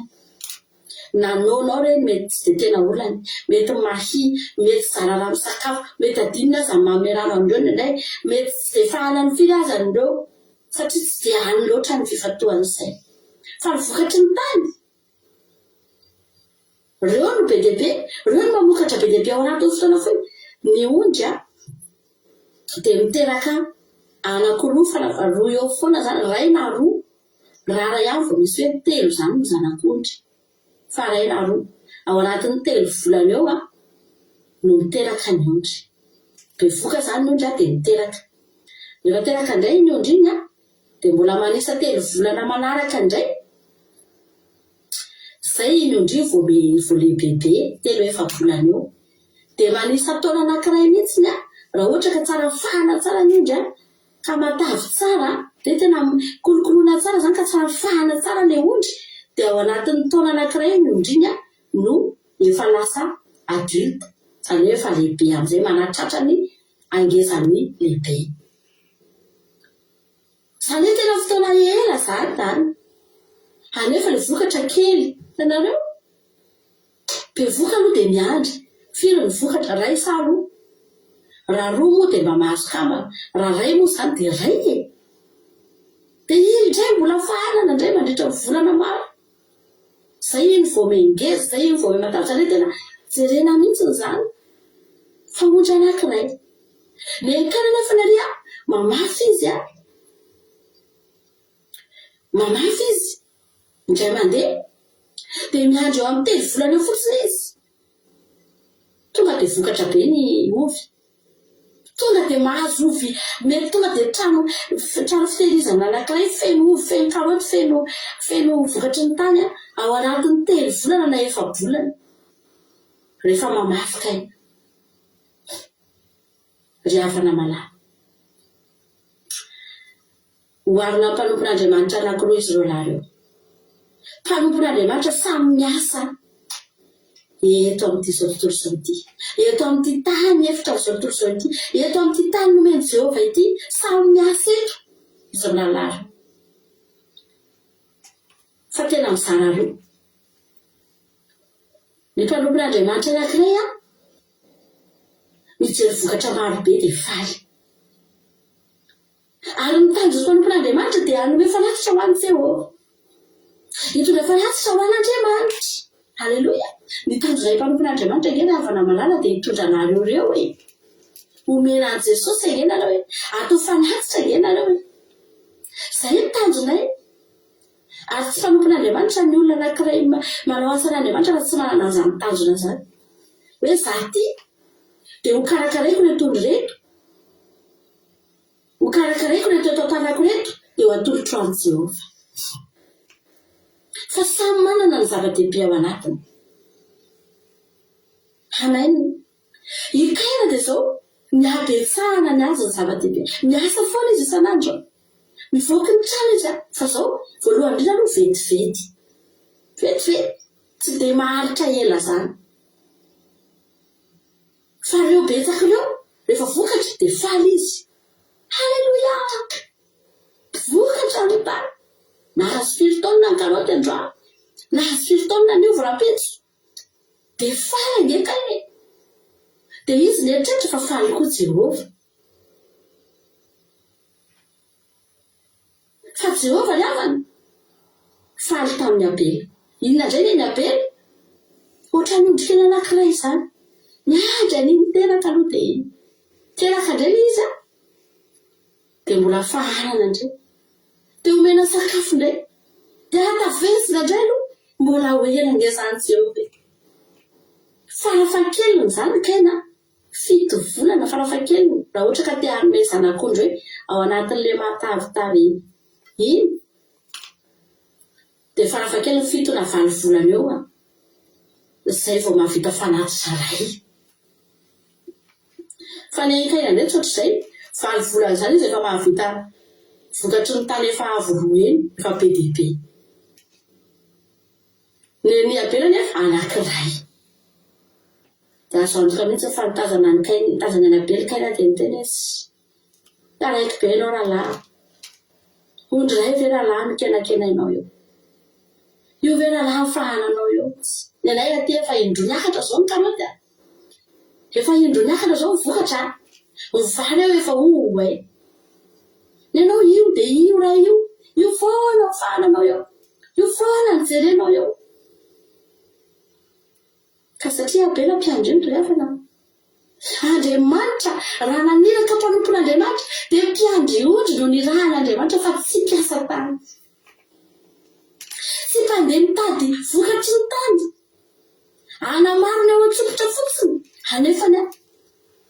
na noana ao reny mety tsy dia tena olany mety mahia mety zara raha misakafo mety adinony aza ny manome rano an'ireo indraindray mety tsy dia fahalany firy aza an'ireo satria tsy dia any loatra ny fifantohan'ny sainy fa ny vokatry ny tany Reo no be dia be, reo no mamokatra be dia be ao anatin'ny fotoana fohy. Ny ondry dia miteraka anankiroa fara roa eo foana izany, iray na roa, rara ihany vao misy hoe telo izany ny zanak'ondry, fa iray na roa. Ao anatin'ny telo volana eo no miteraka ny ondry. Bevoka izany ny ondry dia miteraka. Rehefa teraka indray iny ondry iny dia mbola manisa telo volana manaraka indray. Zay iny ondry io vao vao lehibebe, telo efa-bolana eo. Dia manisa taona anankiray mihitsiny an, raha ohatra ka tsara fahana tsara ny ondry an, ka matavy tsara, dia tena kolokoloina tsara izany ka tsara fahana tsara ilay ondry, dia ao anatin'ny taona anankiray iny ondry iny an no efa lasa adulte, izany hoe efa lehibe amin'izay, manatratra ny hangezan'ny lehibe. Zany hoe tena fotoana ela zany zany. Anefa le vokatra kely. Hitanareo? Bevoka aloha dia miandry. Firy ny vokatra? Ray sa roa? Raha roa moa dia mba mahazo kambana. Raha ray moa zany dia ray e! Dia iny indray mbola fahanana indray mandritra ny volana maro. Zay iny vao mihengeza, zay iny vao mihamatavy, zany hoe tena jerena mihitsy izany fa ondry anankiray. Ny hain-kara anefa ary an, mamafy izy an, mamafy izy indray mandeha, dia miandry eo amin'ny telo volana eo fotsiny izy, tonga dia vokatra be ny ovy. Tonga dia mahazo ovy, mety tonga dia trano trano fitehirizana anankiray feno ovy, feno karaoty, feno feno vokatry ny tany ao anatin'ny telo volana na efa-bolana rehefa mamafy kay ry havana malala. Oharina amin'ny mpanompon'Andriamanitra anankiroa izy roa lahy ireo. Mpanompon'Andriamanitra samy miasa eto amin'ity izao tontolo izao ity, eto amin'ity tany efitra amin'izao tontolo izao ity, eto amin'ity tany nomen'i Jehovah ity, samy miasa eto izy mirahalahy ireo. Fa tena mizara roa. Ny mpanompon'Andriamanitra anankiray an, mijery vokatra marobe dia faly. Ary ny tanjon'ny mpanompon'Andriamanitra dia hanome fanatitra ho an'i Jehovah. Hitondra fanatitra ho an'Andriamanitra. Aleloia! Ny tanjonay mpanompon'Andriamanitra ange ry havana malala dia hitondra anareo ireo e! Homena an'i Jesosy ange nareo e! Atao fanatitra ange nareo e! Izay ny tanjonay. Ary tsy mpanompon'Andriamanitra ny olona anankiray manao asan'Andriamanitra raha tsy manana an'izany tanjona izany. Hoe izaho ity dia hokarakaraiko ireto ondry ireto. Hokarakaraiko ireto eto an-tanako ireto, dia ho atolotro an'i Jehovah. Fa samy manana ny zava-dehibe ao anatiny. Amen. I Kaina dia izao, ny habetsahana ny azy no zava-dehibe. Miasa foana izy isan'andro. Mivoaka ny trano izy, fa izao, voalohany indrindra aloha vetivety. Vetivety. Tsy dia maharitra ela izany. Fa reo betsaka reo rehefa vokatra dia faly izy. Haleloia! Vokatra ny tany. Nahazo firy taonina ny karaoty androany? Nahazo firy taonina ny ovy rahampitso? Dia faly ange kay e! Dia izy nieritreritra fa faly koa Jehovah. Fa Jehovah ry havana, faly tamin'i Abela. Inona indray ny an'i Abela? Ohatran'ny ondry kely anankiray izany. Niandry an'iny teraka aloha dia iny. Teraka indray ilay izy an! Dia mbola fahanana indray. Dia omena sakafo indray. Dia hatavezina indray aloha. Mbola ho ela ange izany tsy eo e. Farafahakeliny izany kay na fito volana farafahakeliny raha ohatra ka te hanome zanak'ondry hoe ao anatin'ilay matavitavy iny. Dia farafahakeliny fito na valo volana eo izay vao mahavita fanatitra iray. Fa ny an'i Kaina indray tsy ohatr'izay, valo volana izany izy efa mahavita vokatry ny tany efa avo roa heny, efa be dia be. Ny an'i Abela anefa anankiray. Dia azo antoka mihitsy fa nitazana an'i Kaina, nitazana an'i Abela i Kaina dia niteny hoe, Taraiky be ianao rahalahy. Ondry iray ve rahalahy no kenakenainao eo? Io ve rahalahy ny fahananao eo? Ny anay aty efa indroa niakatra izao ny karaoty a! Efa indroa niakatra izao ny vokatra a! Ny vary eo efa oay! Ny anao io dia io iray io, io foana ny fahananao eo, io foana no jerenao eo. Ka satria Abela mpiandry ondry ry havana, Andriamanitra, raha naniraka mpanompon'Andriamanitra, dia mpiandry ondry no nirahan'Andriamanitra fa tsy mpiasa tany. Tsy mpandeha mitady vokatry ny tany. Hanamaro ny ao an-tsompitra fotsiny, anefany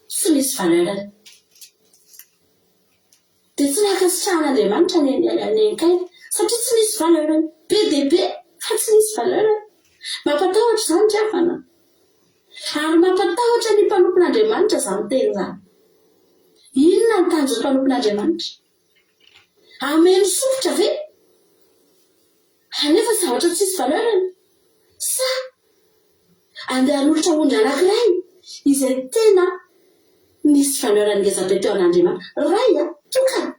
tsy misy valeur-ny. Dia tsy nankasitrahan'Andriamanitra ny an'i Kaina satria tsy nisy valeur-ny. Be dia be fa tsy nisy valeur-ny. Mampatahotra izany ry havana. Ary mampatahotra ny mpanompon'Andriamanitra izany teny izany. Inona ny tanjon'ny mpanompon'Andriamanitra? Hameno sompitra ve? Anefa zavatra tsisy valeur-ny? Sa andeha hanolotra ondry anankiray izay tena nisy valeur ngeza be teo an'Andriamanitra? Ray a, tokana,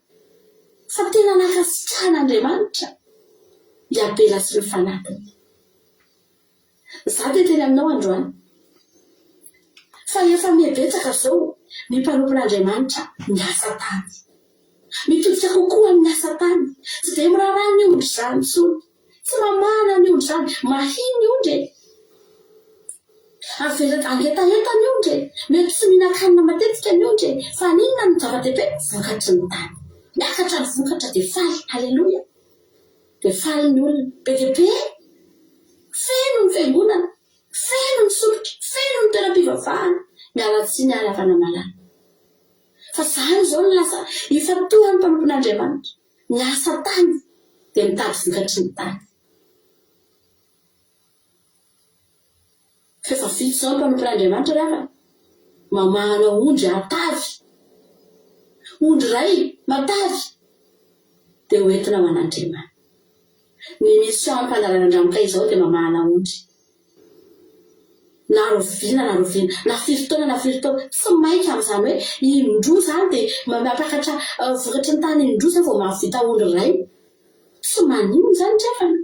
fa tena nankasitrahan'Andriamanitra i Abela sy ny fanatiny. Za dia teny aminao androany fa efa miha-betsaka zao ny mpanompon'Andriamanitra miasa tany. Mitodika kokoa amin'ny asa tany. Tsy dia miraharaha ny ondry izany intsony. Tsy mamahana ny ondry izany. Mahia ny ondry e! Avela hangetaheta ny ondry e! Mety tsy mihinan-kanina matetika ny ondry e! Fa n'inona no zava-dehibe? Vokatry ny tany. Miakatra ny vokatra dia faly. Aleloia! Dia faly ny olona. Be dia be! Feno ny fiangonana, feno ny soritra, feno ny toeram-pivavahana. Miala tsiny aho ravana malala. Fa izany izao no lasa ifantohan'ny mpanompon'Andriamanitra. Miasa tany dia mitady vokatry ny tany. F'efa vitsy izao ny mpanompon'Andriamanitra ry havana, mamahana ondry hatavy. Ondry iray matavy dia ho entina ho an'Andriamanitra. Ny mission am-pandalanan-dRamoka izao dia mamahana ondry. Na roviana na roviana, na firy taona na firy taona, tsy maika amin'izany hoe indroa izany dia mampakatra vokatry ny tany indroa izay vao mahavita ondry iray. Tsy maninona izany ry havana.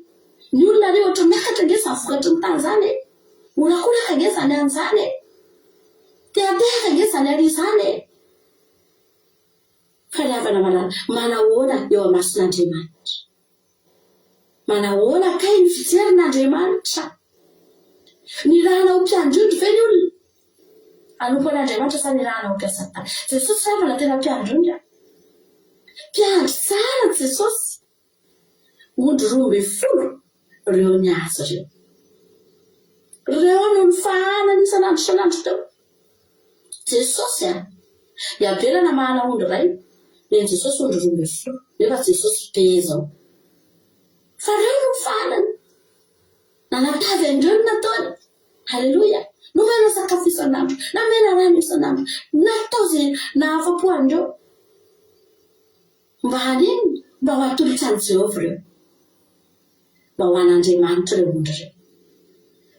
Ny olona re ohatran'ny miakatra ange izany vokatry ny tany izany e! Horakoraka ange izany any izany e! Tehatehaka ange izany ary izany e! Fa ry havana malala, manahoana eo amason'Andriamanitra? Manahoana kay ny fijerin'Andriamanitra? Nirahana ho mpiandry ondry ve ny olona? Hanompo an'Andriamanitra sa nirahana ho mpiasa tany? Jesosy ry havana tena mpiandry ondry a! Mpiandry tsara Jesosy. Ondry 12 ireo ny azy ireo. Ireo no nifahanany isan'andro isan'andro teo. Jesosy a! I Abela namahana ondry iray, nen'i Jesosy ondry 12, nefa Jesosy be izao. Fa ireo no nifahanany. Nanatavy an'ireo no nataony. Aleloia! Nomena sakafo isan'andro, namena rano isan'andro, natao izay nahafa-po an'ireo. Mba haninona? Mba ho atolotra an'i Jehovah ireo. Mba ho an'Andriamanitra ireo ondry ireo.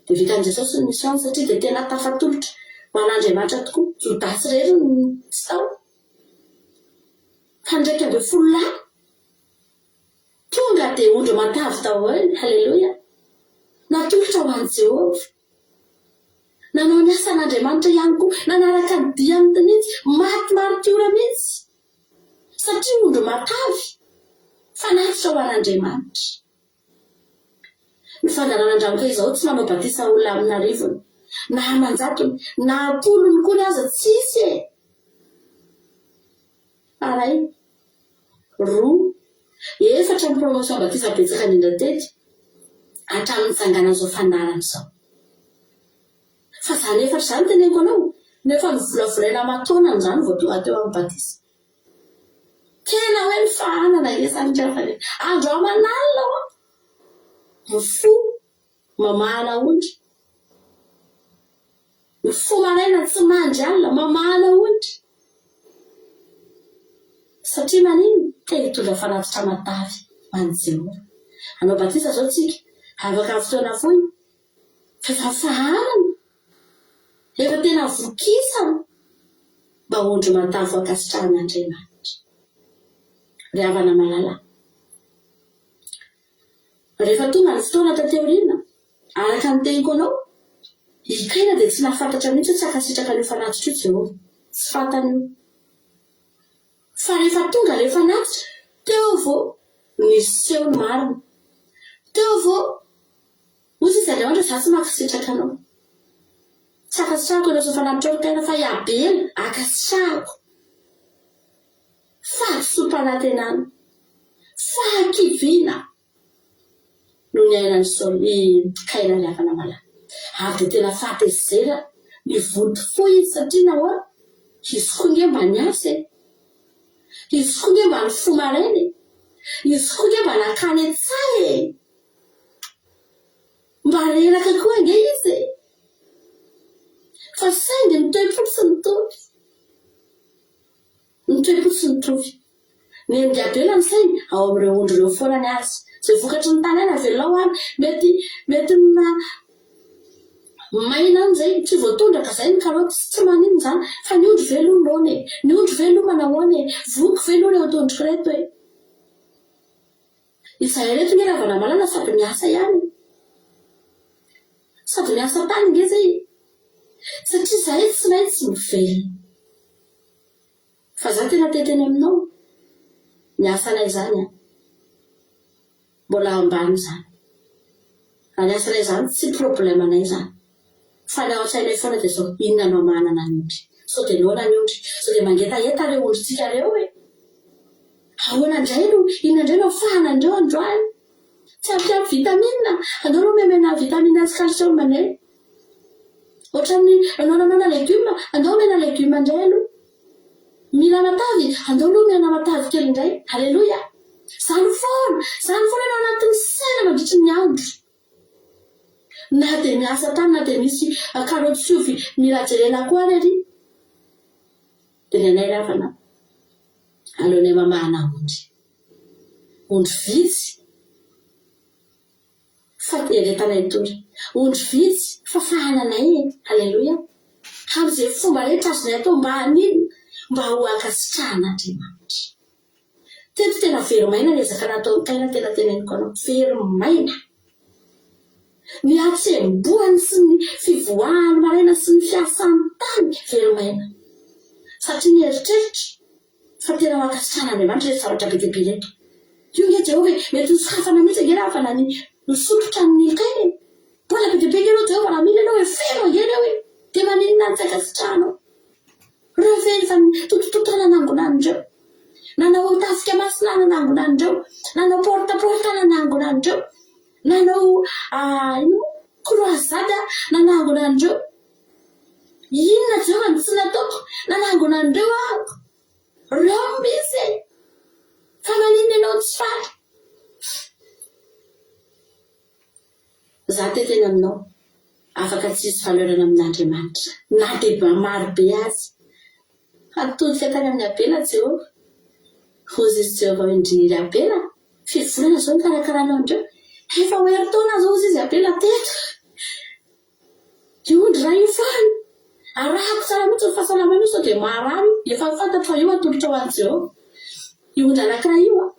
Dia vitan'i Jesosy ny mission-ny satria dia tena tafatolotra ho an'Andriamanitra tokoa. Jodasy irery no tsy tao. Fa ny 11 lahy tonga dia ondry matavy daholo. Haleloia! Natolotra ho an'i Jehovah. Nanao ny asan'Andriamanitra ihany koa. Nanaraka ny diany mihitsy. Maty maritiora mihitsy. Satria ondry matavy, fanatitra ho an'Andriamanitra. Ny fandalan'Andranoka izao tsy manao batisa olona amin'arivony, na aman-jatony, na am-polony koa aza tsisy e! Fa Ray. Roa. Efatra ny promotion batisa betsaka indrindra teto hatramin'ny nitsanganan'izao fandaharana izao. Fa izany efatra izany teneniko anao no efa novolavolaina aman-taonany izany vao tonga teo amin'ny batisa. Tena hoe nifahanana ange izany ry havana e! Andro aman'alina hoa! Mifoha mamahana ondry. Mifoha maraina tsy mandry alina mamahana ondry. Satria maninona? Te hitondra fanatitra matavy ho an'i Jehovah. Hanao batisa izao tsika, afaka fotoana fohy, fa efa fahanana, efa tena vokisana mba ondry matavy ho ankasitrahan'Andriamanitra. Ry havana malala, Rehefa tonga ny fotoana taty aoriana, araka ny teniko anao, i Kaina dia tsy nahafantatra mihitsy hoe tsy hankasitraka an'io fanatitra io Jehovah. Tsy fantany io. Fa rehefa tonga ilay fanatitra, teo vao niseho ny marina. Teo vao hoy izy Andriamanitra, Izaho tsy mankasitraka anao. Tsy ankasitrahako ianao sy ny fanatitrao ry Kaina, fa i Abela ankasitrahako. Fahadisoam-panantenana, fahakiviana no niainan'i Saoly, i Kaina ry havana malala. Ary dia tena fahatezerana, nivonto fo izy satria nahoana? Izy koa nge mba niasa e! Izy koa nge mba nifoha maraina e! Izy koa nge mba nankany an-tsaha e! Mba reraka koa ange izy e! Fa saingy ny toe-po tsy mitovy. Ny toe-po tsy mitovy. Ny an'i Abela ny sainy, ao amin'ireo ondry ireo foana ny azy. Izay vokatry ny tany any avelao any. Mety, mety maina any izay, tsy voatondraka izay ny karaoty, tsy maninona izany. Fa ny ondry ve aloha noana e? Ny ondry ve aloha manahoana e? Voky ve aloha ireo ondriko ireto e? Izahay ireto nge Ravalamalala sady miasa ihany e! Sady miasa tany nge zay e! Satria izahay tsy maintsy mivelona. Fa za tena te hiteny aminao, ny asanay izany an, mbola ambany izany. Raha ny asanay izany tsy problème anay izany. Fa ny ao an-tsainay foana dia izao, inona no hamahanana ny ondry? Sao dia noana ny ondry? Sao dia mangetaheta ireo ondrintsika ireo e? Ahoana indray no, inona indray no afahana an'ireo androany? Tsy ampiampy vitamine? Andao aloha omena vitamine sy calcium indray. Ohatran'ny noana-noana legioma, andao omena legioma indray aloha. Mila matavy? Andao aloha omena matavy kely indray. Aleloia! Izany foana, izany foana no anatin'ny saina mandritry ny andro. Na dia miasa tany na dia misy karaoty sy ovy mila jerena koa ary ery. Dia ny anay ry havana, aleonay mamahana ondry. Ondry vitsy fa eretanay tory. Ondry vitsy fa fahananay e! Aleloia! Amin'izay fomba rehetra azonay atao mba haninona? Mba ho ankasitrahan'Andriamanitra. Teto tena very maina ny ezaka nataon'i Kaina tena teneniko anao, very maina. Ny hatsembohany sy ny fivoahany maraina sy ny fiasany tany, very maina. Satria nieritreritra fa tena ho ankasitrahan'Andriamanitra ireto zavatra be dia be ireto. Io nge Jehovah e, mety nosokafana mihitsy ange raha fa na ny nisokitra ny Kaina e. Mbola be dia be ange ireo Jehovah raha mila ianao e, feno ange ireo e. Dia maninona no tsy ankasitrahanao? Reo ve efa nitotototo nanangona an'ireo? Nanao tafika masina nanangona an'ireo? Nanao porte porte nanangona an'ireo? Nanao ino moa? Croisade nanangona an'ireo? Inona Jehovah no tsy nataoko nanangona an'ireo aho? Reo no misy e! Fa maninona ianao no tsy faly? Za te teny aminao, afaka tsy hisy valeur-na amin'Andriamanitra na dia mba maro be aza. Fa nitodika tany amin'i Abela Jehovah. Hozy izy Jehovah hoe, Ndry ry Abela, firy volana izao nikarakaranao an'ireo? Efa ho herintaona izao hozy izy Abela teto. Io ondry iray io foana. Arahako tsara mihitsy ny fahasalamana io sao dia marary io. Efa fantatro fa io atolotra ho an'i Jehovah. Io ondry anankiray io an.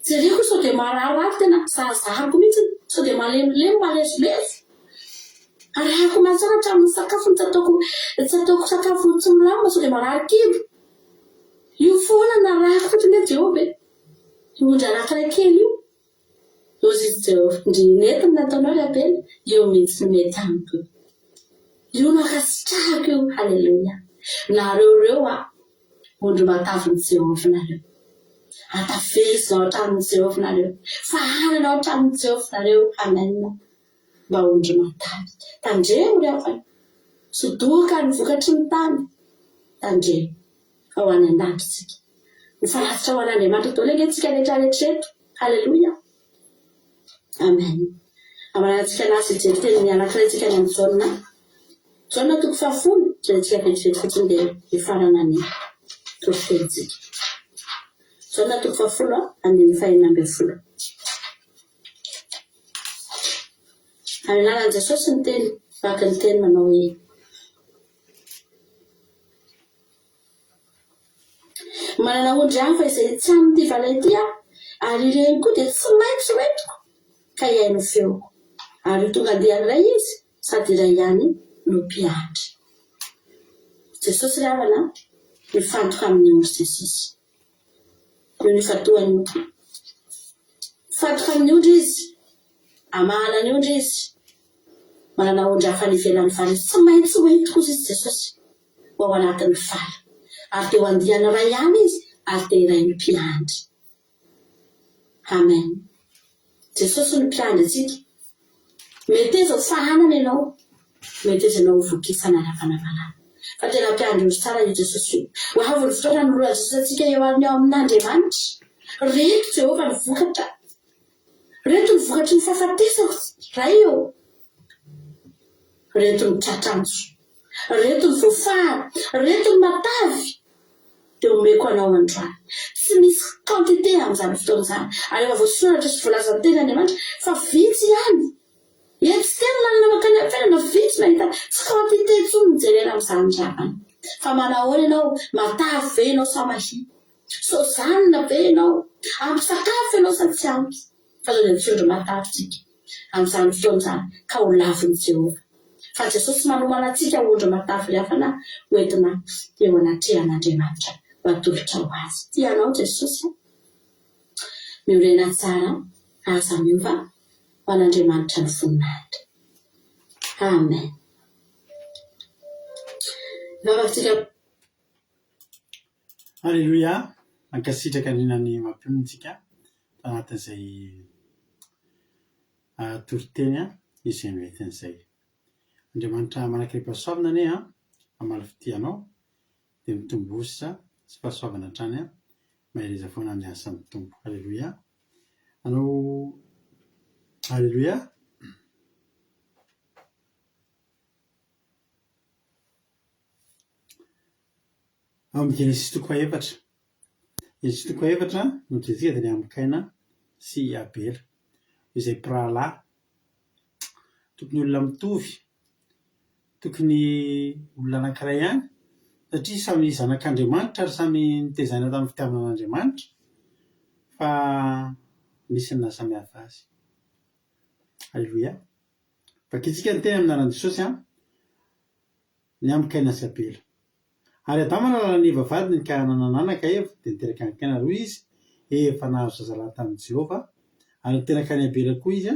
Jereko io sao dia mararirary tena zarizariko mihitsy sao dia malemilemy, malezolezo. Arahako maso tsara hatramin'ny sakafony tsy ataoko tsy ataoko sakafo tsy milamina sao dia marary kibo. Io foana no arahako fotsiny hoe Jehovah e. Io ondry anankiray kely io. Hozy izy Jehovah, ndry nety ny nataonao ry Abela, io mihitsy no mety amiko io. Io no ankasitrahako io, haleloia. Nareo ireo a, ondry matavin'i Jehovah nareo. Antavezina ao an-tranon'i Jehovah nareo. Fahanana ao an-tranon'i Jehovah nareo. Amen. Mba ondry matavy. Tandremo ry havana. Sodoka ny vokatry ny tany. Tandremo. Fa ho any an-danitra isika. Ho fanatitra ho an'Andriamanitra daholo ange tsika rehetra rehetra eto. Haleloia. Amen. Amaranantsika anazy hijery teny anankiray tsika any amin'i Jaona. Jaona toko fahafolo, jerentsika vetivety fotsiny dia hifarana ny toritenintsika. Jaona toko fahafolo, andininy fahenina ambin'ny folo. Amin'ny anaran'i Jesosy ny teny, vaky ny teny manao hoe. Manana ondry hafa izay tsy amin'ity vala ity aho, ary ireny koa dia tsy maintsy ho entiko, ka hihaino ny feoko. Ary ho tonga andiany iray izy, sady iray ihany no mpiandry. Jesosy ry havana a, mifantoka amin'ny ondry Jesosy. Io no ifantohany io. Mifantoka amin'ny ondry Izy, hamahana ny ondry Izy. Manana ondry hafa any ivelan'ny vala Izy. Tsy maintsy ho entiko hozy Izy Jesosy. ho ao anatin'ny vala. Ary dia ho andiany iray ihany izy, ary dia iray ny mpiandry. Amen. Jesosy no mpiandry antsika. Meteza ho fahanana ianao. Meteza ianao ho vokisana ary havanavalana. Fa tena mpiandry ondry tsara io Jesosy io. Ho avy ny fotoana hanoloran'i Jesosy antsika eo amin'ny ao amin'Andriamanitra. Reto Jehovah ny vokatra. Reto ny vokatry ny fahafatesako, Ray ô. Reto ny tratranjo. Reto ny voafahana, reto ny matavy dia omeko anao androany. Tsy misy quantité amin'izany fotoana izany. Ary efa voasoratra sy voalazan'ny tenin'Andriamanitra fa vitsy ihany. Etsy teny ny lalana mankany amin'ny fiainana, vitsy mahita. Tsy quantité intsony no jerena amin'izany ry havana. Fa manahoana ianao? Matavy ve ianao sa mahia? Sozanina ve ianao? Ampy sakafo ianao sa tsy ampy? Fa sao dia tsy ondry matavy tsika amin'izany fotoana izany ka ho lavin'i Jehovah. Fa Jesosy manomana antsika ho ondry matavy ry havana ho entina eo anatrehan'Andriamanitra ho atolotra ho Azy. Tia anao Jesosy a! Miorena tsara, aza miova, ho an'Andriamanitra ny voninahitra. Amen. Hivavaka tsika. Aleloia! Mankasitraka indrindra ny mampionona antsika tanatin'izay toriteny izay noentiny izay. Andriamanitra manakirem-pahasoavana anie an, hamaly fitia anao, dia mitomboa sisa sy fahasoavana hatrany an, mahereza foana amin'ny asan'ny Tompo. Aleloia! Anao Aleloia! Ao amin'ny Genesisy toko fahefatra. Genesisy toko fahefatra no jerentsika dia ny amin'i Kaina sy i Abela, izay mpirahalahy. Tokony olona mitovy, tokony olona anankiray ihany, satria samy zanak'Andriamanitra ary samy notezaina tamin'ny fitiavana an'Andriamanitra, fa misy ny nahasamihafa azy. Aleloia. Vakintsika ny teny amin'ny anaran'i Jesosy an, ny amin'i Kaina sy Abela. Ary Adama nahalala an'i Eva vadiny ka nanana anaka Eva, dia niteraka an'i Kaina, ary hoy izy, Efa nahazo zazalahy tamin'i Jehovah. Ary niteraka an'i Abela koa izy,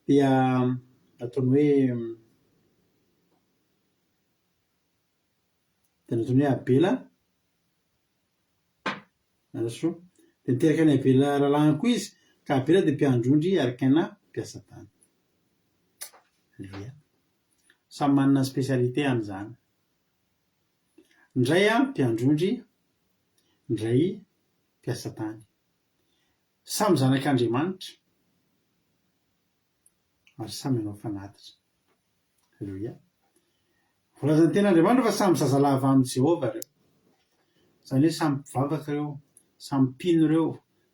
dia nataony hoe dia nataony hoe Abela. Rasoa. Dia niteraka an'i Abela rahalahiny koa izy, ka Abela dia mpiandry ondry ary Kaina mpiasa tany. Aleloia. Samy manana ny spécialité an'izany. Ny iray mpiandry ondry, ny iray mpiasa tany. Samy zanak'Andriamanitra ary samy hanao fanatitra. Aleloia. Voalazan'ny Tenin'Andriamanitra fa samy zazalahy avy amin'i Jehovah ireo. Izany hoe samy mpivavaka ireo, samy mpino ireo,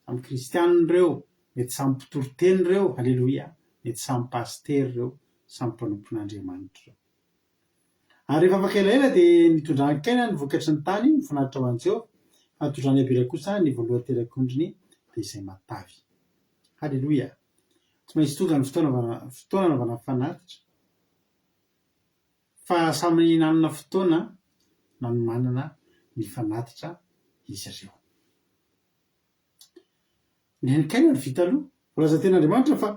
samy kristianina ireo, mety samy mpitory teny ireo, aleloia, mety samy pasitera ireo, samy mpanompon'Andriamanitra ireo. Ary rehefa afaka elaela dia nitondran'i Kaina ny vokatry ny tany mifanatitra ho an'i Jehovah, fa nitondran'i Abela kosa ny voalohan-terak'ondriny, dia izay matavy. Haleloia! Tsy maintsy tonga ny fotoana fotoana anaovana fanatitra. Fa samy nanana fotoana nanomanana ny fanatitra izy ireo. Ny an'i Kaina no vita aloha. Voalazan'ny Tenin'Andriamanitra fa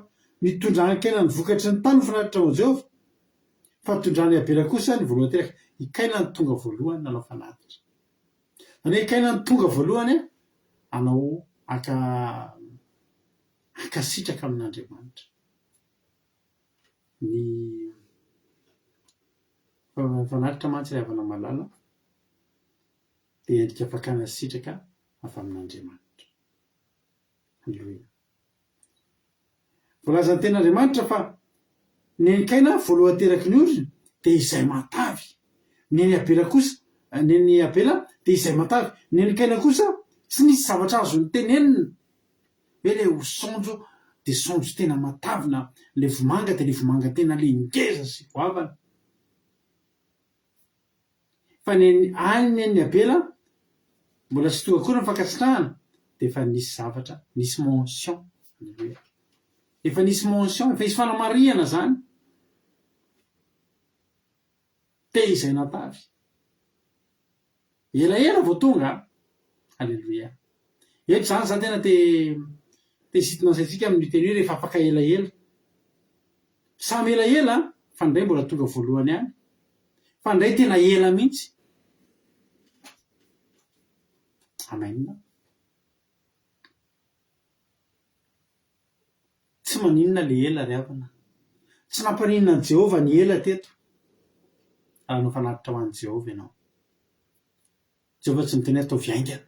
nitondran'i Kaina ny vokatry ny tany ho fanatitra ho an'i Jehovah, fa nitondran'i Abela kosa ny voalohan-teraka. I Kaina no tonga voalohany nanao fanatitra. Izany hoe i Kaina no tonga voalohany hanao. Haka hankasitraka amin'Andriamanitra. Ny fanatitra mantsy ry havana malala dia endrika fakana sitraka avy amin'Andriamanitra. Aleloia. Voalazan'ny Tenin'Andriamanitra fa ny an'i Kaina voalohan-teraky ny ondriny dia izay matavy. Ny an'i Abela kosa, ny an'i Abela dia izay matavy. Ny an'i Kaina kosa tsy nisy zavatra azo notenenina hoe ilay ho saonjo dia saonjo tena matavy na ilay vomanga dia ilay vomanga tena ilay ngeza sy goavana. Fa ny an'i any ny an'i Abela mbola tsy tonga akory ny fankasitrahana dia efa nisy zavatra, nisy mention. Aleloia. Efa nisy mention, efa nisy fanamarihana izany. Te izay natavy. Elaela vao tonga an! Aleloia. Eto izany za tena te te hisintona ny saintsika amin'io teny io rehefa afaka elaela. Samy elaela an, fa ny iray mbola tonga voalohany ihany. Fa ny iray tena ela mihitsy. Amen. Tsy maninona le ela ry havana. Tsy nampaninona an'i Jehovah ny ela teto. Raha hanao fanatitra ho an'i Jehovah ianao. Jehovah tsy miteny hoe ataovy haingana.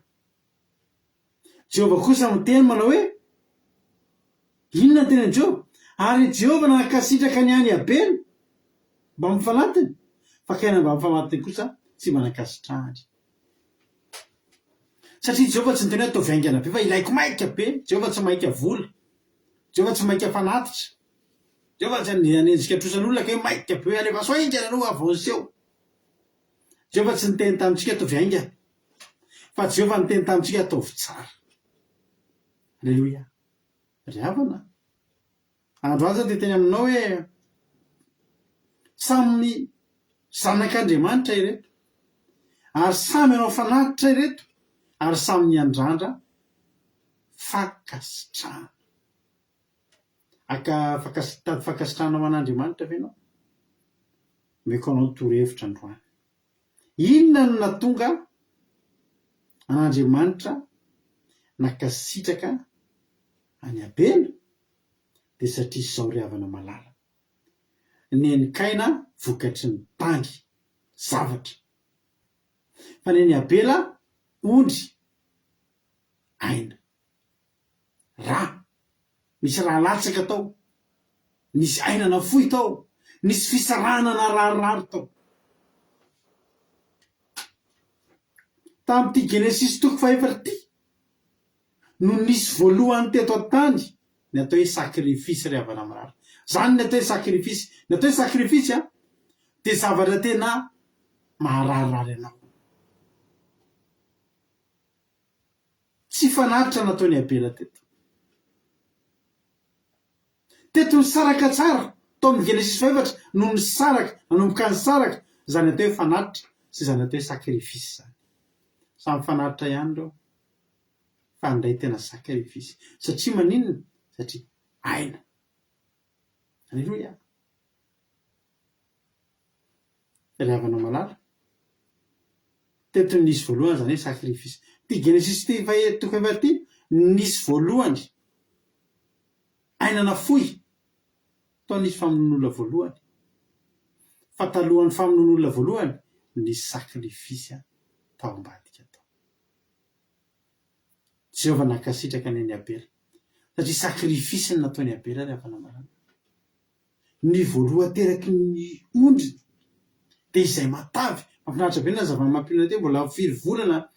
Jehovah kosa miteny manao hoe, Inona ny tenin'i Jehovah? Ary i Jehovah nankasitraka ny an'i Abela mbamin'ny fanatiny, fa Kaina mbamin'ny fanatiny kosa tsy mba nankasitrahany. Satria Jehovah tsy niteny hoe ataovy haingana be fa ilaiko maika be. Jehovah tsy maika vola. Jehovah tsy maika fanatitra. Jehovah tsy hanenjika trosan'olona ka hoe maika be hoe alefaso haingana aloha avanceo. Jehovah tsy niteny tamintsika ataovy haingana. Fa Jehovah niteny tamintsika ataovy tsara. Aleloia. Ry havana, androany za dia hiteny aminao hoe samy zanak'Andriamanitra ireto, ary samy hanao fanatitra ireto, ary samy niandrandra fankasitrahana. Haka fankas- hitady fankasitrahana ho an'Andriamanitra ve ianao? Omeko anao ny torohevitra androany. Inona no nahatonga an'Andriamanitra nankasitraka an'i Abela? Dia satria izao ry havana malala, nen'i Kaina vokatry ny tany, zavatra, fa nen'i Abela ondry, aina. Rà. Nisy rà latsaka tao. Nisy aina nafoy tao. Nisy fisarahana nararirary tao. Tamin'ity Genesisy toko fahefatra ity no nisy voalohany teto an-tany ny atao hoe sacrifice ry havana mirary. Izany ny atao hoe sacrifice. Ny atao hoe sacrifice dia zavatra tena mahararirary anao. Tsy fanatitra nataon'i Abela teto. Teto nisaraka tsara, tao amin'ny Genesisy fahefatra no nisaraka, nanomboka nisaraka izany atao hoe fanatitra sy izany atao hoe sacrifice izany. Samy fanatitra ihany ireo fa ny iray tena sacrifice. Satria maninona? Satria aina. Aleloia. Ry havana malala. Teto no nisy voalohany izany hoe sacrifice. Ity Genesisy ity fahe toko fahefa ity no nisy voalohany aina nafoy. Tao nisy famonoan'olona voalohany. Fa talohan'ny famonoan'olona voalohany nisy sacrifice tao ambadika tao. Jehovah nankasitraka ny an'i Abela. Satria sacrifice no nataon'i Abela ry havana malala. Ny voalohan-teraky ny ondry dia izay matavy. Mahafinaritra be ny nazavan'i Mampionona teo, mbola firy volana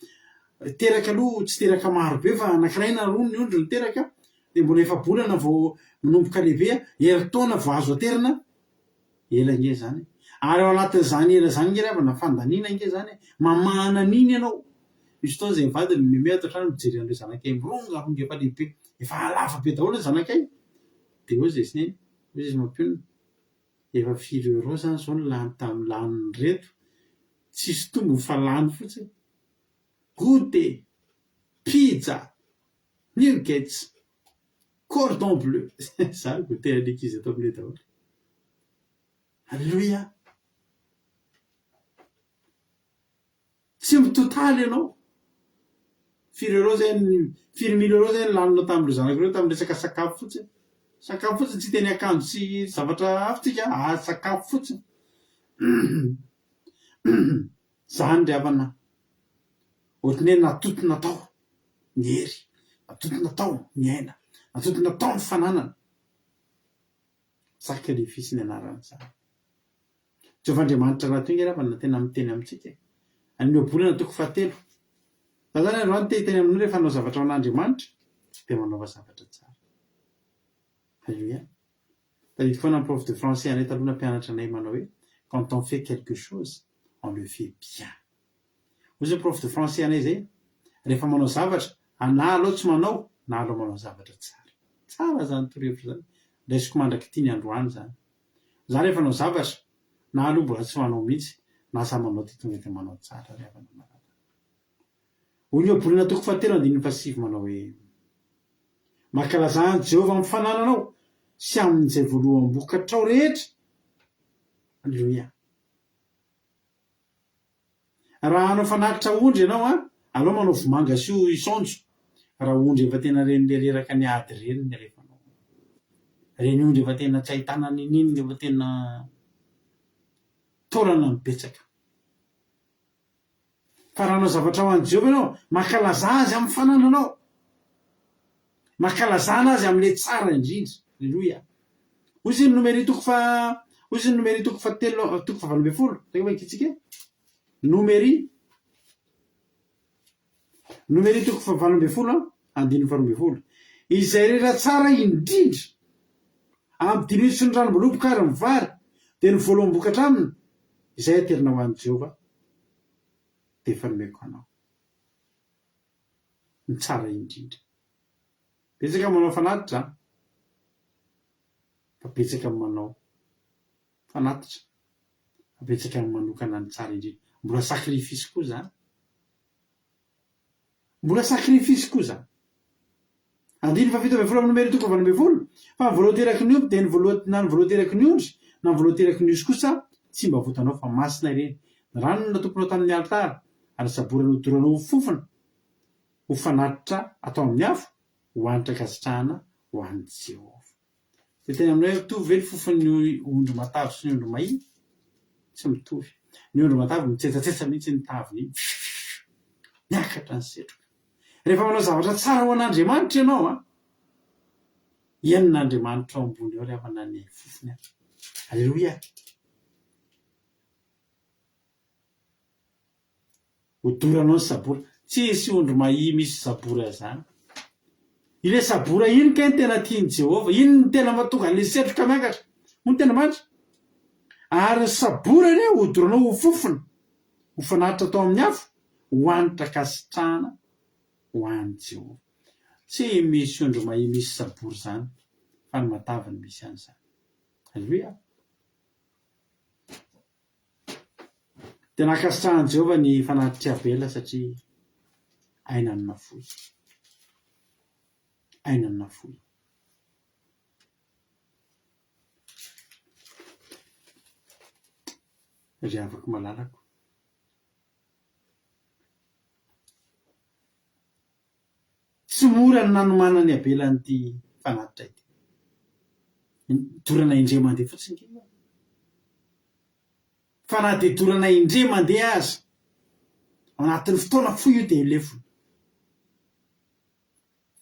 teraka aloha, tsy teraka maro be fa anankiray na roa ny ondry no teraka, dia mbola efa-bolana vao manomboka lehibe, herintaona vao azo aterina, ela ange izany e! Ary ao anatin'izany ela izany ange ry havana, fandaniana ange izany e! Mamahana an'iny ianao. Misy fotoana izay mivady mihomehy ato an-trano mijery an'ireo zanakay mirongaronga efa lehibe, efa lava be daholo ny zanakay. Dia hoy izy neny, hoy izy mampionona, efa firy euros zany zao no lany tamin'ny lanin'ireto? Tsisy tombony fa lany fotsiny. Goûter, pizza, nuggets, cordon bleu, zany goûter an'ny ankizy ato aminay daholo. Alléluia! Tsy mitotaly ianao. Firy euros zay ny, firy mille euros zay ny laninao tamin'ireo zanako ireo tamin'ny resaka sakafo fotsiny. Sakafo fotsiny, tsy hiteny akanjo sy zavatra hafa tsika, ah sakafo fotsiny. Zany ry havana, ohatran'ny hoe natontona tao ny hery, natontona tao ny aina, natontona tao ny fananana. Sacrifice ny anaran'izany. Jehovah Andriamanitra rahateo ange ravana no tena miteny amintsika e. Any Ohabolana toko fahatelo. Za zany androany te hiteny aminao rehefa hanao zavatra ho an'Andriamanitra dia manaova zavatra tsara. Alléluia. Tadidy foana ny prof de français anay taloha nampianatra anay manao hoe quand on fait quelque chose, on le fait bien. Hoy izay prof de français anay izay, rehefa manao zavatra, na aleo tsy manao, na aleo manao zavatra tsara. Tsara izany torohevitra izany. Raisiko mandrak'ity ny androany izany. Za rehefa hanao zavatra, na aloha mbola tsy manao mihitsy, na za manao dia tonga dia manao tsara ry havana malala. Hoy ny Ohabolana toko fahatelo andininy fahasivy manao hoe, Mankalazà an'i Jehovah amin'ny fanananao sy amin'izay voaloham-bokatrao rehetra. Aleloia. Raha hanao fanatitra ondry ianao an, aleo manao vomanga sy saonjo, raha ondry efa tena reny le reraka niady reny ny alefanao. Reny ondry efa tena tsy ahitana ninininona efa tena taolana no betsaka. Fa raha hanao zavatra ho an'i Jehovah ianao, mankalazà azy amin'ny fanananao. Mankalazana azy amin'ilay tsara indrindra. Aleloia. Hoy izy ny Nomery toko faha, hoy izy ny Nomery toko fahatelo, toko fahavalo ambinifolo. Teo vakintsika e. Nomery, Nomery toko fahavalo ambinifolo, andininy faharoa ambinifolo. Izay rehetra tsara indrindra, ampidino sy ny ranom-boaloboka ary ny vary, dia ny voaloham-bokatra aminy, izay aterina ho an'i Jehovah, dia efa nomeko anao. Ny tsara indrindra. Betsaka ny manao fanatitra an! Fa betsaka ny manao fanatitra, fa betsaka ny manokana ny tsara indrindra. Mbola sacrifice koa izany. Mbola sacrifice koa izany. Andininy fahafito ambinifolo amin'ny Nomery toko 18, Fa ny voalohan-teraky ny omby dia ny voaloha, na ny voalohan-teraky ny ondry, na ny voalohan-teraky ny osy kosa tsy mba avotanao fa masina ireny. Ny rano no natoponao tamin'ny alitara, ary ny sabora nodoranao ho fofona, ho fanatitra atao amin'ny afo, ho hanitra ankasitrahana ho an'i Jehovah. Dia teny aminay hoe mitovy ve ny fofon'ny ondry matavy sy ny ondry mahia? Tsy mitovy. Ny ondry matavy mitsetsatsetsa mihitsy ny taviny iny. Miakatra ny setroka. Rehefa manao zavatra tsara ho an'Andriamanitra ianao an, henon'Andriamanitra ao ambony ao ry havana ny fofony an. Aleloia. Hodoranao ny sabora. Tsisy ondry mahia misy sabora zany. Ilay sabora iny kay no tena tian'i Jehovah. Iny no tena mahatonga an'ilay setroka miakatra. Hoy ny tena marina. Ary ny sabora anie hodoranao ho fofona, ho fanatitra atao amin'ny afo, ho hanitra ankasitrahana ho an'i Jehovah. Tsy misy ondry mahia misy sabora izany, fa ny matavy no misy an'izany. Aleloia. Dia nankasitrahan'i Jehovah ny fanatitr'i Abela satria aina no nafoy. Aina no nafoy. Ry havako malalako. Tsy mora ny nanomanan'i Abela an'ity fanatitra ity. Dorana indray mandeha fotsiny ange io e. Fa na dia dorana indray mandeha aza, ao anatin'ny fotoana fohy io dia lefona.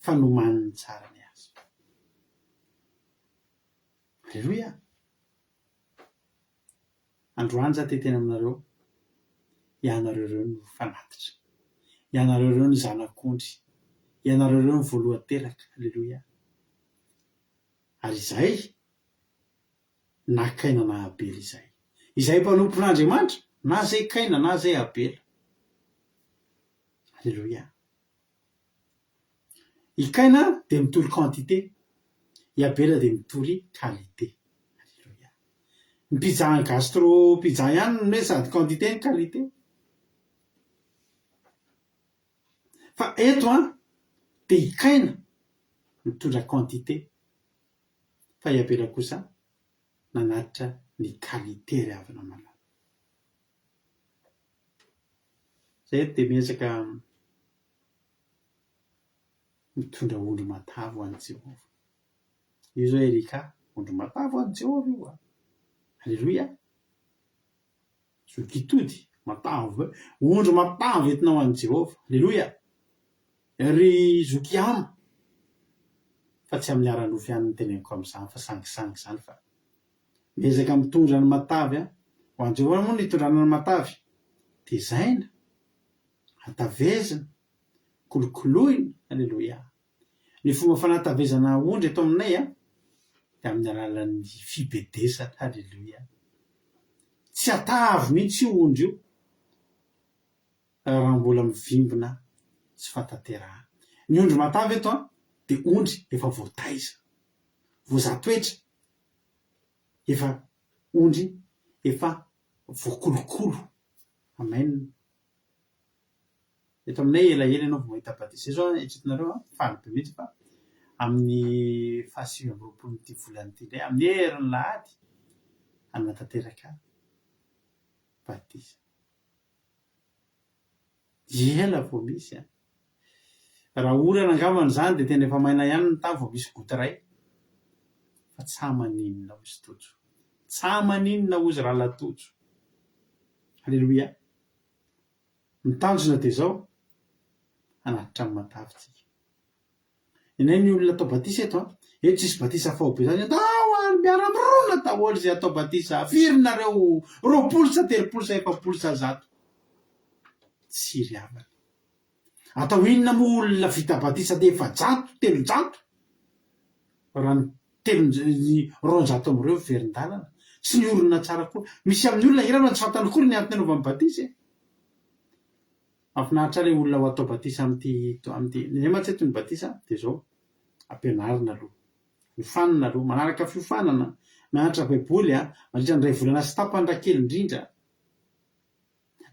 Fa nomaniny tsara ny azy. Aleloia! Androany za te hiteny aminareo, ianareo ireo no fanatitra, ianareo ireo no zanak'ondry, ianareo ireo no voalohan-teraka, aleloia. Ary izay na Kaina na Abela izay. Izay mpanompon'Andriamanitra, na izay Kaina na izay Abela. Aleloia. I Kaina dia mitory quantité, i Abela dia mitory qualité. Alléluia. Ny pizza gastro pizza ihany no hoe sady quantité no qualité. Fa eto an, dia i Kaina mitondra quantité, fa i Abela kosa nanatitra ny qualité ry havana malala. Zay eto dia miezaka. Mitondra ondry matavy ho an'i Jehovah. Io izao Erika, ondry matavy ho an'i Jehovah io a! Aleloia! Zokitody, matavy be. Ondry matavy entinao ho an'i Jehovah. Aleloia! Ry zoky Ama, fa tsy amin'ny ara-nofo ihany no teneniko amin'izany fa sangisangy izany fa miezaka mitondra ny matavy an! Ho an'i Jehovah moa no itondrana ny matavy. Tezaina, hatavezina, kolokoloina, aleloia. Ny fomba fanatavezana ondry eto aminay an, dia amin'ny alalan'ny fibedesana, aleloia. Tsy hatavy mihitsy io ondry io raha mbola mivimbina tsy fahatanterahana. Ny ondry matavy eto an, dia ondry efa voataiza, voazaha toetra, efa ondry efa voakolokolo. Amen. Eto aminay elaela ianao vao mahita batisa. Izay zao eritreretinareo an, faly be mihitsy fa amin'ny faha 29 ity volana ity indray, amin'ny herin'ny lahady, hanatanteraka batisa. Ela vao misy an. Raha orana angambany izany dia tena efa maina ihany ny tany vao misy goutte iray. Fa tsa maninona hozy Tojo. Tsa maninona hozy Rahalahy Tojo. Aleloia. Ny tanjona dia izao, hanatitra ny matavy tsika. Inay ny olona atao batisa eto an, eto tsisy batisa faobe zany, andao ary miara-mirona daholo izay atao batisa, firy nareo, 20 sa 30 sa 40 sa 100. Tsy ry havana. Atao inona moa olona vita batisa 400, 300? Raha ny telon- ny 200 amin'ireo miverin-dalana, tsy niorina tsara akory. Misy amin'ny olona ange raha tsy fantany akory ny antony anaovany batisa e. Mahafinaritra ahy ilay olona ho atao batisa amin'ity amin'ity. Ny anay mantsy eto ny batisa dia izao, ampianarina aloha, ofanina aloha, manaraka fiofanana, mianatra baiboly mandritra ny iray volana sy tapany raha kely indrindra.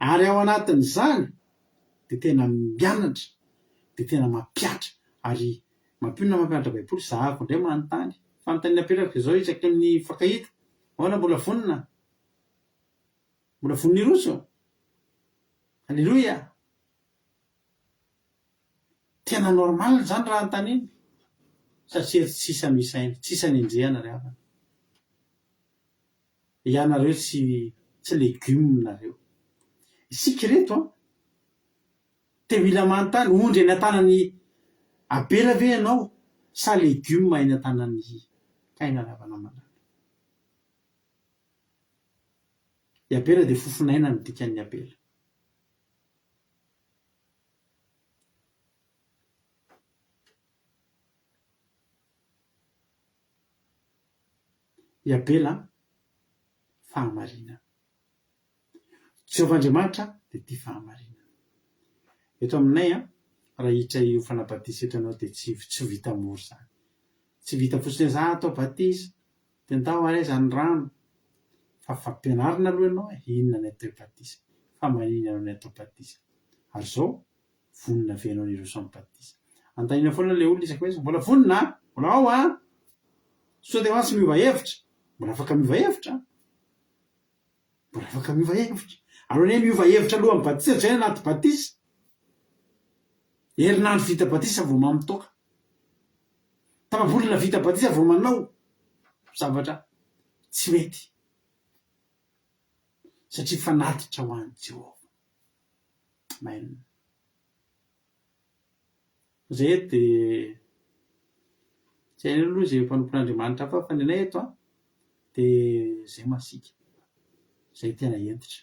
Ary ao anatin'izany dia tena mianatra, dia tena mampihatra ary mampionona mampianatra baiboly, zahako indray manontany, fanontaniana apetrako dia izao isaky ny mifankahita, ahoana mbola vonona? Mbola vonona hiroso? Aleloia! Tena normal izany raha anontaniana satria tsisy amisaina, tsisy anenjehana ry havana. Ianareo tsy tsy legume nareo. Isika ireto an, te mila manontany, ondry eny an-tanan'i Abela ve ianao sa legume eny an-tanan'i Kaina Ravanamalala? I Abela dia fofon'aina no dikan'ny Abela. I Abela, fahamarinana. Jehovah Andriamanitra dia tia fahamarinana. Eto aminay, raha hiditra io fanabatisa eto ianao dia tsy tsy vita mora izany. Tsy vita fotsiny hoe za atao batisa, dia ndao ary aiza ny rano. Fa fampianarina aloha ianao e, inona ny atao hoe batisa, fa maninona ianao no atao batisa. Ary izao, Vonona ve ianao ny hiroso amin'ny batisa? Anontaniana foana ilay olona isaky ny hoe, Mbola vonona an? Mbola ao an? Sao dia mantsy miova hevitra? Mbola afaka miova hevitra an? Mbola afaka miova hevitra. Aleo anie miova hevitra alohan'ny batisa izay anaty batisa. Herinandro vita batisa vao mamo toaka. Tapa-bolana vita batisa vao manao zavatra tsy mety. Satria fanatitra ho an'i Jehovah. Amen. Zay eto dia tsy hainay aloha izay mpanompon'Andriamanitra hafa fa ny anay eto an dia zay masiaka, zay tena hentitra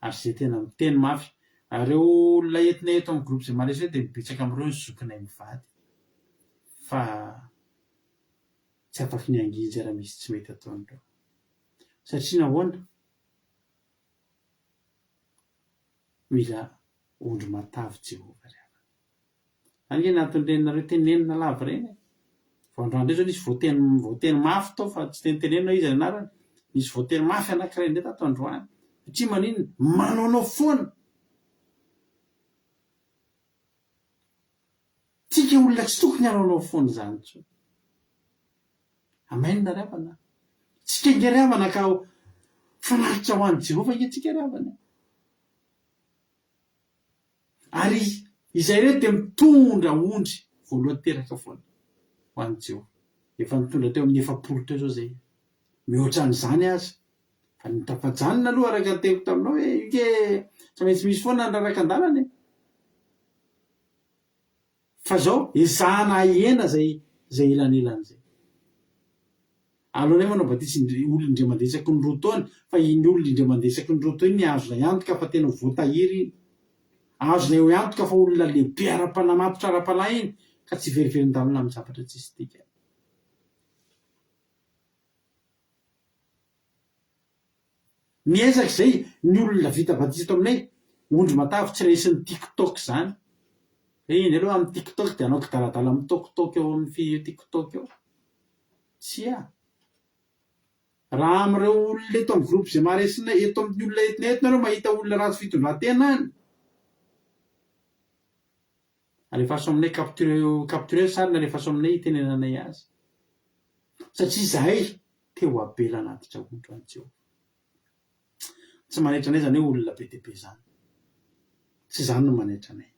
ary zay tena miteny mafy. Ary ireo olona entinay eto amin'ny groupe zay maharesy eo dia betsaka amin'ireo ny zokinay mivady fa tsy afaky ny hanginjy raha misy tsy mety ataon'ireo. Satria nahoana? Mila ondry matavy Jehovah ry havana. Zany nge ny anton'irenareo tenenina lava ireny e. Vao androany indray zao nisy voateny voateny mafy tao fa tsy tenitenenina hoe iza ny anarany. Nisy voateny mafy anankiray indray tato androany. Satria maninona? Manaonao foana. Tsika olona tsy tokony hanaonao foana izany intsony. Amen ry havana. Tsika ange ry havana ka fanatitra ho an'i Jehovah ange tsika ry havana e. Ary izay ireto dia mitondra ondry. Voalohany teraka foana ho an'i Jehovah. Efa nitondra teo amin'ny 40 teo izao izay. Mihoatra an'izany aza. Fa ny tafajanona aloha araka ny teniko taminao hoe io nge tsy maintsy misy foana ny raraka an-dalana e. Fa izao, ezahana ahena izay izay elanelana izay. Aleonay manao batisa indray olona indray mandeha isaky ny roa taona fa iny olona indray mandeha isaky ny roa taona iny azonay antoka fa tena ho voatahiry iny. Azonay ho antoka fa olona lehibe ara-panahy matotra ara-panahy iny ka tsy hiveriverin-dalana amin'ny zavatra tsisy dikany. Miezaka izay ny olona vita batisa eto aminay, ondry matavy tsy resin'ny tiktok izany. Eny aloha amin'ny tiktok dia hanao kidaladala mitôkitôky eo amin'ny fi tiktok eo. Tsia. Raha amin'ireo olona eto amin'ny groupe izay maharesinay, eto amin'ny olona entinay eto nareo mahita olona ratsy fitondran-tena any, alefaso aminay captureo captureo ny sariny alefaso aminay hitenenanay azy. Satria izahay te ho Abela hanatitra ondry ho an'i Jehovah. Tsy manaitra anay izany hoe olona be dia be izany. Tsy izany no manaitra anay.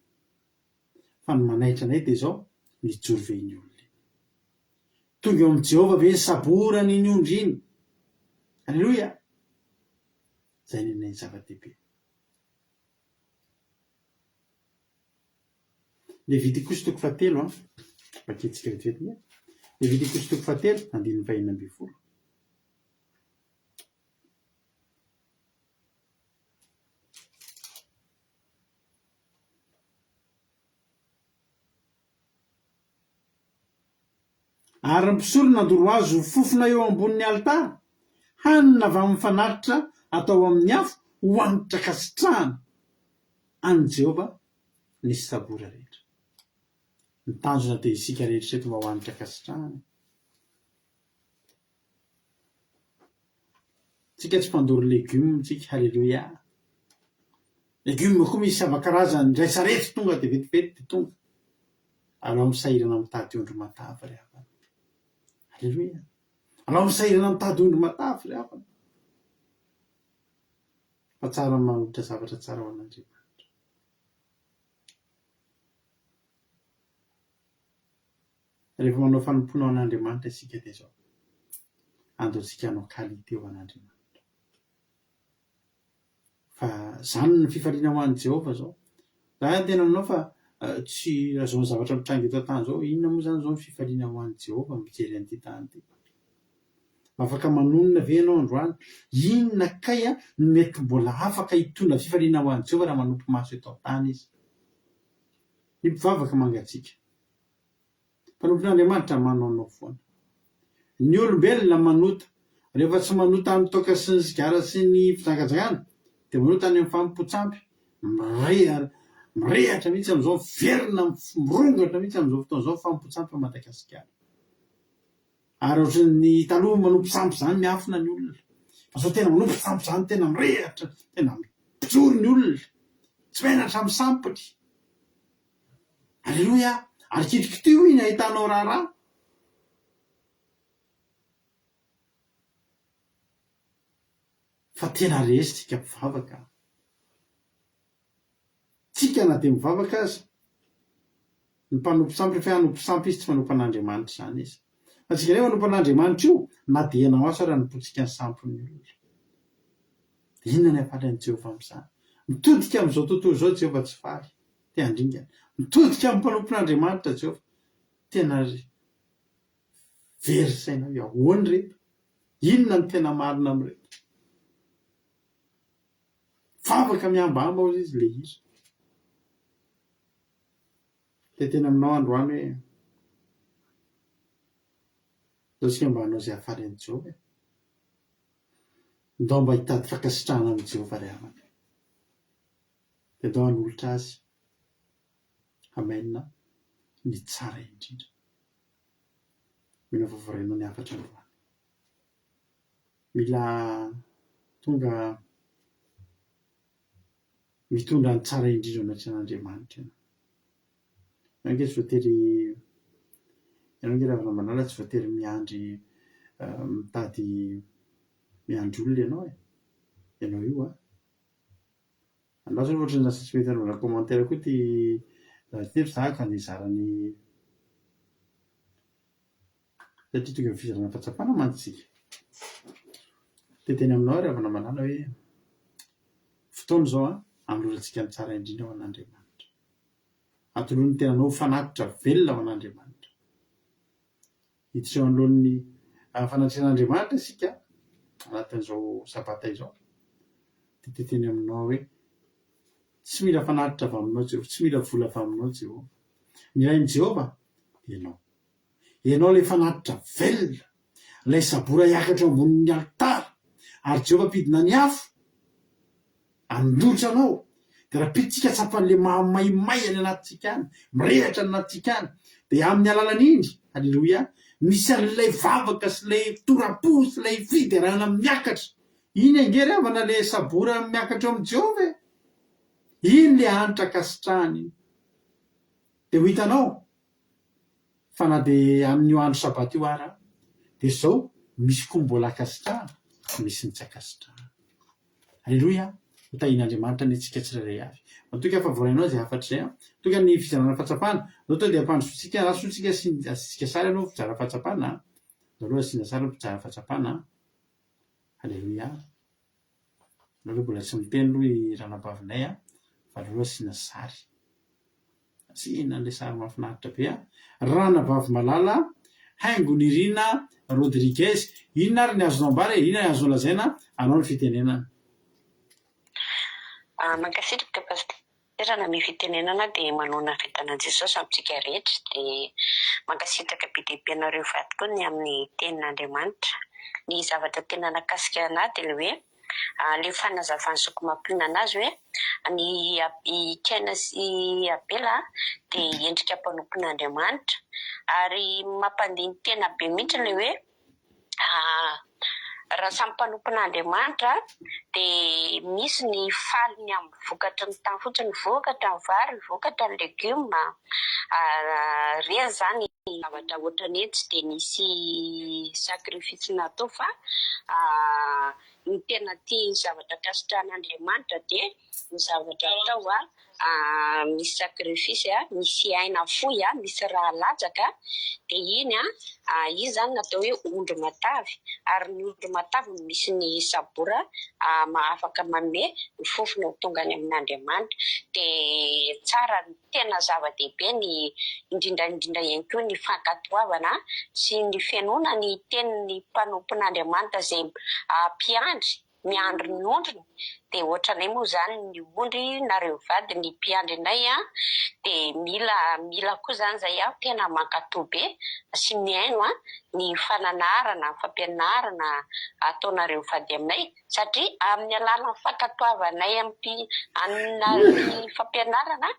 Fa ny manaitra anay dia izao, nijoro ve iny olona iny? Tonga eo amin'i Jehovah ve ny saboran'iny ondry iny? Aleloia! Izay ny anay zava-dehibe. Levitikosy toko fahatelo an, vakintsika vetivety ny Levitikosy toko fahatelo, andininy fahenina ambin'ny folo. Ary ny mpisorona nandoro azy ho fofona eo ambonin'ny alitara, hanina avy amin'ny fanatitra atao amin'ny afo ho hanitra ankasitrahana an'i Jehovah ny sabora rehetra. Ny tanjona dia isika rehetra eto mba ho hanitra ankasitrahana. Tsika tsy mpandoro legume tsika, haleloia. Legume koa misy sava-karazany, indray sarety tonga dia vetivety dia tonga. Alao misahirana mitady ondry matavy ry havana. Haleloia. Alao misahirana mitady ondry matavy ry havana. Fa tsara ny manolotra zavatra tsara ho an'Andriamanitra. Rehefa manao fanompoana ho an'Andriamanitra isika dia izao, andao isika hanao qualité ho an'Andriamanitra. Fa izany no fifaliana ho an'i Jehovah izao. Za ny tena aminao fa tsy raha izao zavatra mitranga eto an-tany izao, inona moa izany izao ny fifaliana ho an'i Jehovah mijery an'ity tany ity? Afaka manonona ve ianao androany? Inona kay no mety mbola afaka hitondra fifaliana ho an'i Jehovah raha manopy maso eto an-tany izy? Ny mpivavaka mangatsiaka. Mpanompon'Andriamanitra manaonao foana. Ny olombelona manota. Rehefa tsy manota amin'ny toaka sy ny sigara sy ny fijangajangana dia manota any amin'ny fanompoan-tsampy. Mireha mirehatra mihitsy amin'izao, miverina mirongatra mihitsy amin'izao fotoana izao ny fanompoan-tsampy ao Madagasikara. Ary ohatran'ny taloha manompo sampy izany miafina ny olona. Fa izao tena manompo sampy izany tena mirehatra, tena mijoro ny olona. Tsy menatra amin'ny sampiny. Aleloia! Ary kitikitiho iny ahitanao raharaha. Fa tena resy tsika mpivavaka. Tsika na dia mivavaka aza, ny mpanompo sampy rehefa hoe hanompo sampy izy tsy manompo an'Andriamanitra izany izy. Fa tsika indray manompo an'Andriamanitra io na dia ianao aza ary hanompoantsika ny sampin'ny olona. Inona ny hafaly an'i Jehovah amin'izany? Mitodika amin'izao tontolo izao Jehovah tsy faly, te handringana. Mitodika amin'ny mpanompon'Andriamanitra Jehovah, tena very saina hoe ahoana ireto? Inona no tena marina amin'ireto? Vavaka mihambahamba hozy izy ilay hira. Te hiteny aminao androany hoe ndao isika mba hanao izay hahafaly an'i Jehovah e. Ndao mba hitady fankasitrahana amin'i Jehovah ry havana. Dia ndao hanolotra azy. Amen. Ny tsara indrindra. Mino aho fa voarainao ny hafatra androany. Mila tonga mitondra ny tsara indrindra eo anatrehan'Andriamanitra ianao. Ianao ange tsy voatery, ianao ange ravina malala tsy voatery miandry mitady miandry olona ianao e, ianao io an. Andraso aloha ohatran'ny lasa tsy mety anaovana commentaire koa ity zavatra ity fa za ka andeha hizara ny. Satria tonga amin'ny fizarana fahatsapana mantsy isika. Te hiteny aminao aho ry havana malala hoe fotoana izao an, hanolorantsika ny tsara indrindra ho an'Andriamanitra. Atolory ny tenanao ho fanatitra velona ho an'Andriamanitra. Hiditra eo anoloan'ny fanatrehan'Andriamanitra isika anatin'izao sabata izao. Dia te hiteny aminao aho hoe tsy mila fanatitra avy aminao Jehovah, tsy mila vola avy aminao Jehovah. Ny ilain'i Jehovah dia ianao. Ianao ilay fanatitra velona, ilay sabora hiakatra eo ambonin'ny alitara, ary Jehovah hampidina ny afo handrotra anao. Dia raha pitsika tsapan'ilay mahamaimay any anatintsika any, mirehatra any anatintsika any, dia amin'ny alalan'iny, Aleloia, misy an'ilay vavaka sy ilay tora-po sy ilay fiderana miakatra. Iny ange ry havana ilay sabora miakatra eo amin'i Jehovah e! Iny ilay hanitra ankasitrahany iny. Dia ho hitanao fa na dia amin'io andro sabata io ara dia izao misy koa mbola ankasitrahana, misy ny tsy ankasitrahana. Aleloia! Ho tahian'Andriamanitra anie tsika tsirairay avy. Matoky aho fa voarainao izay hafatra izay an! Toky ny fizarana fahatsapana. Andao tonga dia ampandrosoantsika, rasoantsika sy asiantsika sary aloha fizara fahatsapana an! Andao aloha asiana sary aloha fizara fahatsapana an! Aleloia! Aleo aloha mbola tsy miteny aloha i ranabavinay an, fa aleo aloha asiana sary. Asiana an'ilay sary mahafinaritra be an. Ranabavy malala, Haingonirina Rodriguez, inona ary ny azonao ambara e? Inona ny azonao lazaina? Anao ny fitenenana. Mankasitraka Pasitera nanome fitenenana dia manoana ny fiadanan'i Jesosy amintsika rehetra dia mankasitraka be dia be anareo vady koa ny amin'ny tenin'Andriamanitra. Ny zavatra tena nakasika anah dia ilay hoe ilay fanazavan'i zoky mampionona anazy hoe ny i Kaina sy i Abela dia endrika mpanompon'Andriamanitra ary mampandini-tena be mihitsy ilay hoe Raha samy mpanompon'Andriamanitra dia misy ny faly ny amin'ny vokatry ny tany fotsiny, ny vokatra ny vary, ny vokatra ny legioma, ireny izany zavatra ohatran'ny hoe tsy dia nisy sacrifice natao fa ny tena tia zavatra ankasitrahan'Andriamanitra dia ny zavatra atao misy sacrifice, misy aina afoy, misy rà latsaka, dia iny iny izany no atao hoe ondry matavy, ary ny ondry matavy no misy ny sabora afaka manome ny fofona ho tonga any amin'Andriamanitra, dia tsara tena zava-dehibe ny indrindra indrindra ihany koa ny fankatoavana sy ny finoana ny tenin'ny mpanompon'Andriamanitra izay mpiandry miandry ny ondriny dia ohatranay moa izany ny ondry nareo mivady ny mpiandry anay an dia mila mila koa izany izay aho tena mankato be sy mihaino an ny fananarana ny fampianarana ataonareo mivady aminay satria amin'ny alalan'ny fankatoavanay ampi amin'ny fampianarana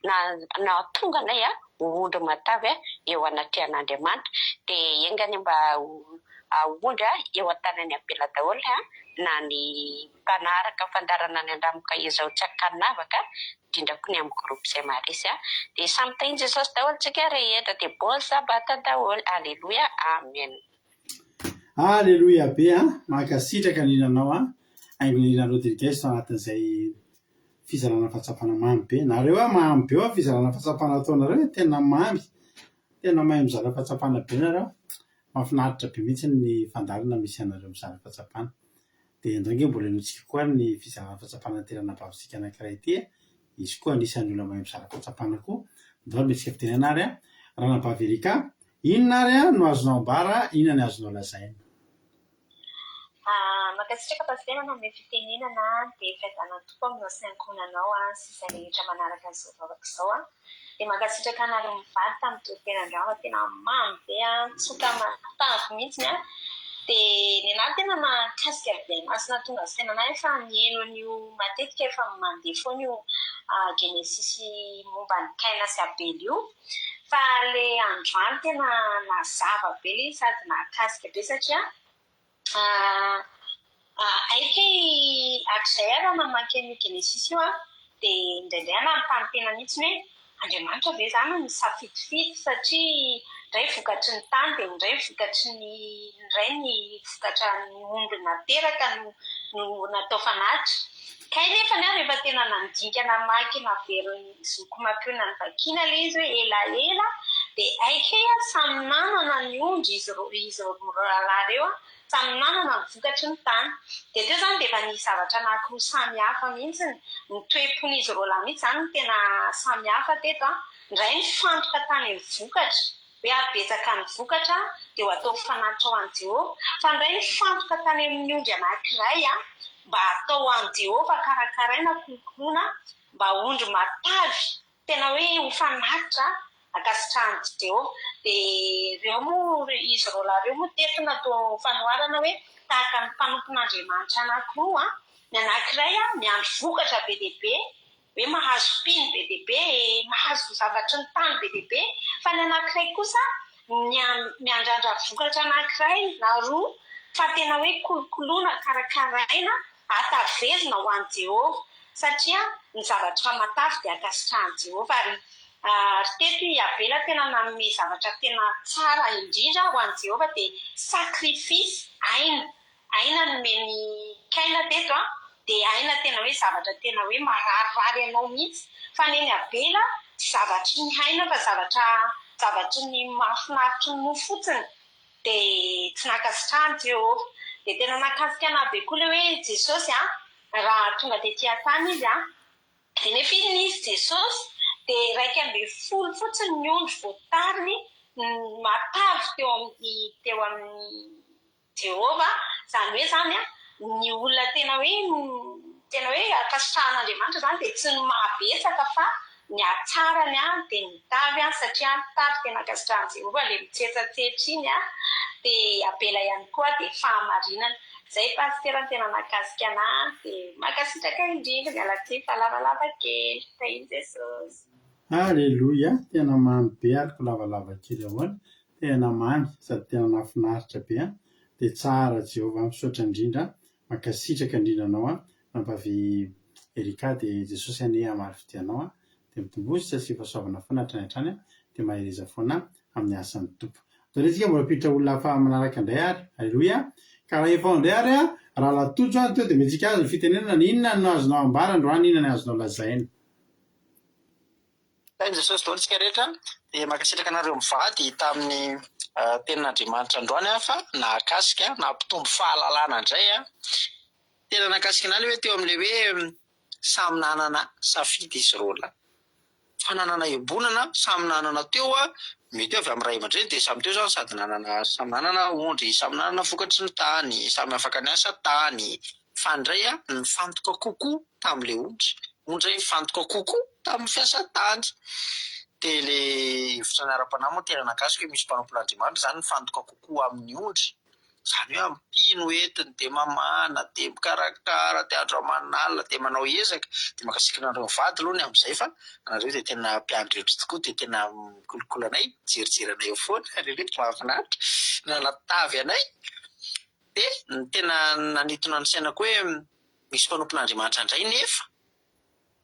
na nahatonga anay an ho ondry matavy eo anatrehan'Andriamanitra dia enga anie mba ho Aondry a, eo an-tanan'i Abela daholo a, na ny mpanaraka fandaharana any Andramoka izao tsy ankanavaka, indrindra koa ny amin'ny groupe izay maharesy a. Dia samy tahin'i Jesosy daholo tsika rehetra, dia bon sabbat daholo, Aleloia, Amen. Aleloia be a! Mankasitraka indrindra anao a! Haingonirina Rodriguez tao anatin'izay fizarana fahatsapana mamy be. Nareo a mamy be hoa fizarana fahatsapana ataonareo e, tena mamy. Tena mahay mizara fahatsapana be nareo. Mahafinaritra be mihitsy ny fandaharana misy anareo mizara fahatsapana. Dia andao ange mbola henointsika koa ary ny fizarana fahatsapana an'ity ranabavintsika anankiray ity e. Izy koa anisan'ny olona mahay mizara fahatsapana koa. Andao hametraka fitenenana ary an. Ranabavy Ericka, inona ary no azonao ambara, inona ny azonao lazaina? Mankasitraka Pasitera nanome fitenenana dia fiadanan'ny Tompo aminao sy ny ankohonanao sy izay rehetra manaraka an'izao vavaka izao. Dia mankasitraka anareo mivady tamin'ny toriteny androany fa tena mamy be tsoka matavy mihitsy an. Dia ny anahy tena mahakasika be anahy sy nahatonga saina anahy efa niheno an'io matetika efa mandeha foana io Genesisy momba an'i Kaina sy Abela io. Fa le androany tena nazava be le izy sady nahakasika be satria haiko hoe hatrizay aho raha mamaky an'io Genesisy io an, dia indraindray aho nanontany tena mihitsy hoe Andriamanitra ve izany misafidifidy satria indray vokatry ny tany dia indray vokatry ny indray ny vokatra ny omby nateraka no no natao fanatitra. Kay nefa ny ahy rehefa tena nandinika namaky naverin'ny zokiko mampiona novakiana ilay izy hoe elaela. Dia hay kay a, samy nanana ny ondry izy roa, izy roalahy ireo a, samy nanana ny vokatry ny tany. Dia teo izany dia efa nisy zavatra anankiroa samy hafa mihitsy, ny toe-pon'izy roalahy mihitsy izany no tena samy hafa teto a. Ny iray nifantoka tany amin'ny vokatra, hoe habetsaka ny vokatra dia ho atao fanatitra ho an'i Jehovah, fa ny iray nifantoka tany amin'ny ondry anankiray mba hatao ho an'i Jehovah, karakaraina, kolokoloina, mba ondry matavy, tena hoe ho fanatitra ankasitrahan'i Jehovah. Dia ireo moa, izy roalahy ireo moa teto natao fanoharana hoe tahaka ny mpanompon'Andriamanitra anankiroa, ny anankiray miandry vokatra be dia be, hoe mahazo mpino be dia be e, mahazo zavatry ny tany be dia be, fa ny anankiray kosa miandrandra vokatra anankiray na roa fa tena hoe kolokoloina, karakaraina, atavezina ho an'i Jehovah, satria ny zavatra matavy dia ankasitrahan'i Jehovah. Ary ary teto i Abela tena nanome zavatra tena tsara indrindra ho an'i Jehovah dia sacrifice, aina. Aina nomen'i Kaina teto an, dia aina tena hoe zavatra tena hoe mararirary anao mihitsy, fa nen'i Abela tsy zavatry ny haina fa zavatra zavatry ny mahafinaritry ny nofo fotsiny, dia tsy nankasitrahan'i Jehovah. Dia tena nahakasika anah be koa ilay hoe Jesosy an, raha tonga tety an-tany izy an, dia nefa inona izy Jesosy dia 11 fotsiny ny ondry voatariny matavy teo amin'ny teo amin'ny Jehovah, izany hoe izany an, ny olona tena hoe tena hoe ankasitrahan'Andriamanitra izany dia tsy ny mahabetsaka fa ny hatsarany an, dia ny tavy an, satria ny tavy tena ankasitrahan'i Jehovah ilay mitsetsatsetra iny an, dia Abela ihany koa dia fahamarinana. Izay Pasitera no tena nahakasika anah dia mankasitraka indrindra, miala tsiny fa lavalava kely. Tahin'i Jesosy. Aleloia, tena mamy be ary ko lavalava kely ahoana, Tena mamy sady tena nahafinaritra be an! Dia tsara Jehovah misaotra indrindra mankasitraka indrindra anao an Rahavavy Erica dia Jesosy anie hamaly fitia anao an dia mitomboa sy asio fahasoavana foana hatrany hatrany an dia mahereza foana amin'ny asan'ny Tompo. Atao indray tsika mbola hampiditra olona hafa manaraka indray ary. Aleloia! Ka raha efa ao indray ary an Rahalahy Tojo an teo dia omentsika azy ny fitenenana inona no azonao ambara androany inona ny azonao lazaina. Tahin'i Jesosy daholo isika rehetra dia mankasitraka anareo mivady tamin'ny tenin'Andriamanitra androany aho fa nahakasika nampitombo fahalalana indray aho. Tena nahakasika anah ilay hoe teo amin'ilay hoe samy nanana safidy izy roalahy. Fananana iombonana samy nanana teo mety hoe avy amin'ny ray aman-dreny dia samy teo izany sady nanana samy nanana ondry, samy nanana vokatry ny tany, samy afaka niasa tany. Fa indray nifantoka kokoa tamin'ilay ondry. Ondry nifantoka kokoa tamin'ny fiasan-tany. Dia ilay hevitra ny ara-panahy moa tena nahakasika hoe misy mpanompon'Andriamanitra izany nifantoka kokoa amin'ny ondry. Izany hoe amin'ny mpino entiny dia mamahana, dia mikarakara, dia andro aman'alina, dia manao ezaka. Dia mankasitraka anareo mivady aloha ny amin'izay fa anareo dia tena mpiandry ondry tokoa, dia tena mikolokolo anay, mijerijery anay eo foana. Aleloia, mahafinaritra. Nanatavy anay. Dia ny tena nanintona ny sainako hoe misy mpanompon'Andriamanitra indray nefa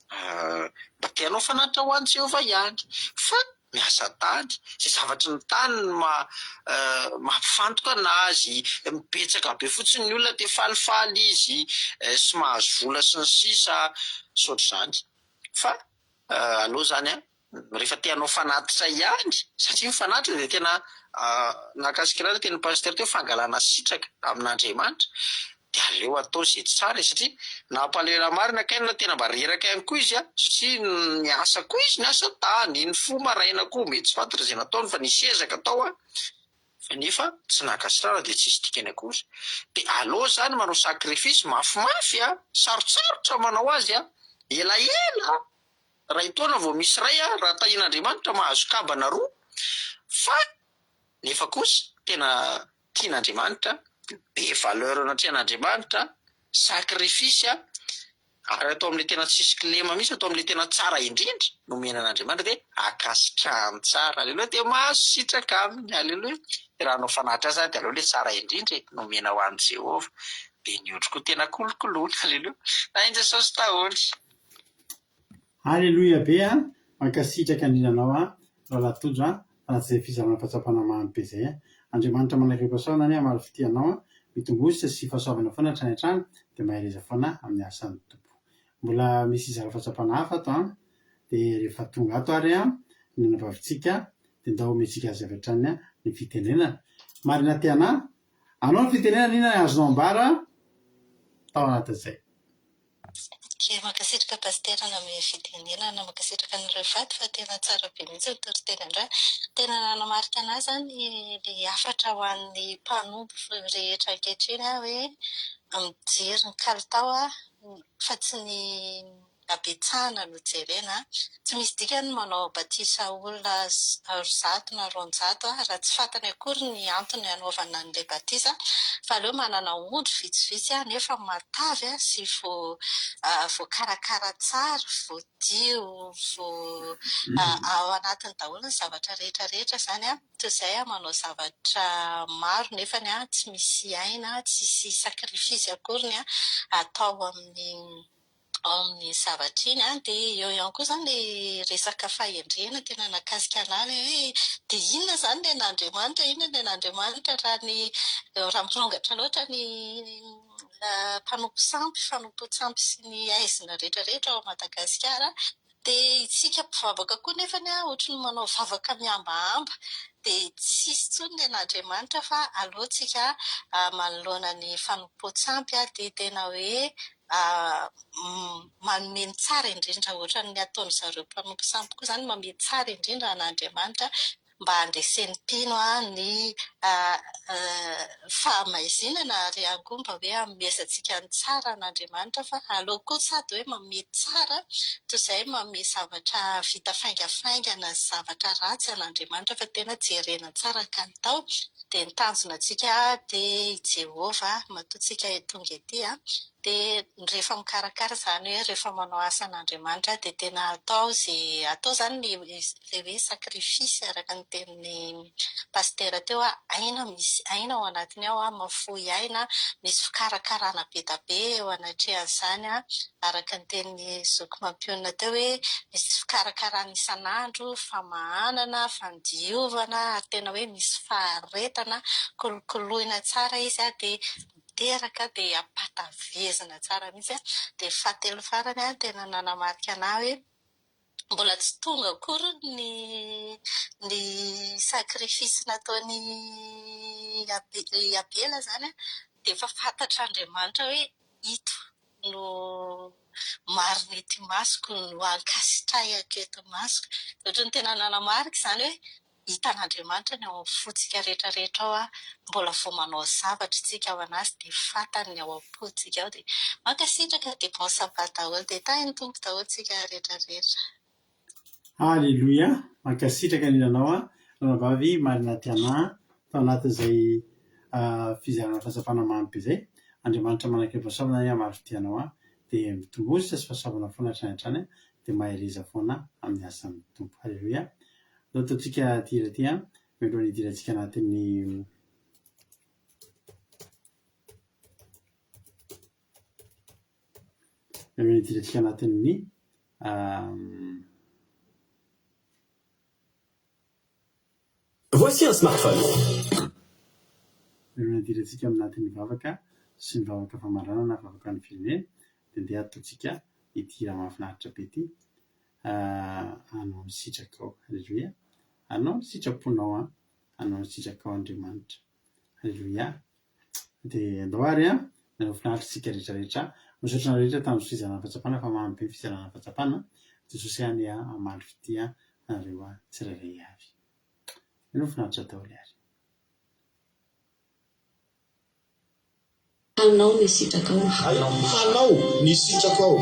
mba te hanao fanatitra ho an'i Jehovah ihany, fa miasa tany. Izay zavatry ny tany no maha mampifantoka an'azy, betsaka be fotsiny ny olona dia falifaly izy sy mahazo vola sy ny sisa sy ohatr'izany. Fa aleo izany an, rehefa te hanao fanatitra ihany, satria ny fanatitra dia tena nahakasika anah ilay tenin'ny pasitera teo, fangalana sitraka amin'Andriamanitra, dia aleo atao izay tsara e, satria nampalahelo marina kay na tena mba reraka ihany koa izy an, satria niasa koa izy, niasa tany, nifoha maraina koa, mety tsy fantatra izay nataony fa nisy ezaka tao an, fa nefa tsy nankasitrahana dia tsisy dikany akory, dia aleo izany manao sacrifice mafimafy an, sarotsarotra manao azy an, elaela an. Ray taona vao misy ray a, raha tahian'Andriamanitra mahazo kabana roa fa nefa kosa tena tian'Andriamanitra, be valeur anatrehan'Andriamanitra, sacrifice ary atao amin'ilay tena tsisy kilema mihitsy, atao amin'ilay tena tsara indrindra no omena an'Andriamanitra dia ankasitrahany tsara, aleloia, dia mahazo sitraka aminy, aleloia, dia raha hanao fanatitra aza dia aleo ilay tsara indrindra e no omena ho an'i Jehovah, dia ny ondry koa tena kolokoloina, aleloia, tahin'i Jesosy daholo. Aleloia be a! Mankasitraka indrindra anao a Rahalahy Tojo a! Anatin'izay fizarana fahatsapana mamy be izay a! Andriamanitra manakaiky-pahasoavana anie hamaly fitia anao a! Mitomboa sy fahasoavana foana hatrany hatrany dia mahereza foana amin'ny asan'ny Tompo. Mbola misy hizara fahatsapana hafa ato a! Dia rehefa tonga ato ary a ny anabavintsika. Dia ndao omentsika azy avy hatrany ny fitenenana. Marina Tiana, anao ny fitenenana inona ny azonao ambara tao anatin'izay? Dia mankasitraka Pasitera nanome fitenenana, mankasitraka anareo vady fa tena tsara be mihitsy ny toriteny androany. Tena nanamarika an'ahy izany ilay hafatra ho an'ny mpanompo rehetra ankehitriny hoe mijery ny kalitao fa tsy ny habetsahana no jerena. Tsy misy dikany ny manao batisa olona 200 na 200 raha tsy fantany akory ny antony hanaovana an'ilay batisa fa aleo manana ondry vitsivitsy nefa matavy sy voakarakara tsara, voadio, ao anatiny daholo ny zavatra rehetra rehetra izany toy izay manao zavatra maro nefa tsy misy aina, tsisy sacrifice akory ny atao amin'ny ao amin'ny zavatra iny an, dia eo ihany koa izany ilay resaka fahendrena tena nahakasika an'ahy ilay hoe dia inona izany ilay an'Andriamanitra, inona ilay an'Andriamanitra raha ny raha mirongatra loatra ny mpanompo sampy, fanompoan-tsampy sy ny haizina rehetra rehetra ao Madagasikara Dia isika mpivavaka koa nefany ohatry ny manao vavaka mihambahamba dia tsisy intsony ny an'Andriamanitra fa aleo tsika manoloana ny fanompoan-tsampy dia tena hoe manome ny tsara indrindra ohatran'ny ataon'izareo mpanompo sampy koa izany manome tsara indrindra an'Andriamanitra mba handresen'ny mpino ny fahamaizinana ary ihany koa mba hoe hanomezantsika ny tsara an'Andriamanitra fa aleo koa sady hoe manome tsara toy izay manome zavatra vita faingafaingana sy zavatra ratsy an'Andriamanitra fa tena jerena tsara ny kalitao dia ny tanjona antsika dia i Jehovah matoa tsika tonga ety Dia rehefa mikarakara izany hoe rehefa manao asan'Andriamanitra dia tena atao izay atao izany ny ilay hoe sacrifice araka ny tenin'ny Pasitera teo hoe aina misy aina ao anatiny ao, mahafoy aina, misy fikarakarana be dia be eo anatrehan'izany araka ny tenin'ny zoky mampionona teo hoe misy fikarakarana isan'andro, famahanana, fandiovana ary tena hoe misy faharetana, kolokoloina tsara izy dia Miteraka dia ampatavezina tsara mihitsy an! Dia fahatelo farany an, tena nanamarika anah hoe mbola tsy tonga akory ny ny sacrifice nataon'i Abela izany an, dia efa fantatr'Andriamanitra hoe ito no marina eto imasoko, no ankasitrahako eto imasoko. Ohatran'ny tena nanamarika izany hoe Hitan'Andriamanitra ny ao amin'ny fontsika rehetra rehetra ao, mbola vao manao zavatra isika ao anazy dia fantany ny ao am-pontsika ao dia mankasitraka dia bon sabbat daholo dia tahin'ny Tompo daholo tsika rehetra rehetra. Alléluia! Mankasitraka indrindra anao an, Ranabavy Marina Tiana tao anatin'izay fizarana fahatsapana mamy be izay. Andriamanitra manakaiky fahasoavana anie hamary fitia anao an, dia mitomboa sy fahasoavana foana hatrany hatrany an, dia mahereza foana amin'ny asan'ny Tompo. Alléluia! Zao ataontsika aty hira aty an, mialohan'ny hidirantsika anatin'ny mialohan'ny hidirantsika anatin'ny Voici un smartphone. Mialohan'ny hidirantsika anatin'ny vavaka sy ny vavaka famaranana vavaka ny firenena dia ndeha ataontsika ity hira mahafinaritra be ity. Anao ny sitrakao. Aleloia. Anao ny sitraponao an. Anao ny sitrakao Andriamanitra. Aleloia. Dia andao ary an. Nareo finaritra isika rehetra rehetra. Misaotra anareo rehetra tamin'ny fizarana fahatsapana fa mamy be ny fizarana fahatsapana. Jesosy anie hamaly fitia anareo tsirairay avy. Nareo finaritra daholo ary. Hanao ny sitrakao. Hanao ny sitrakao.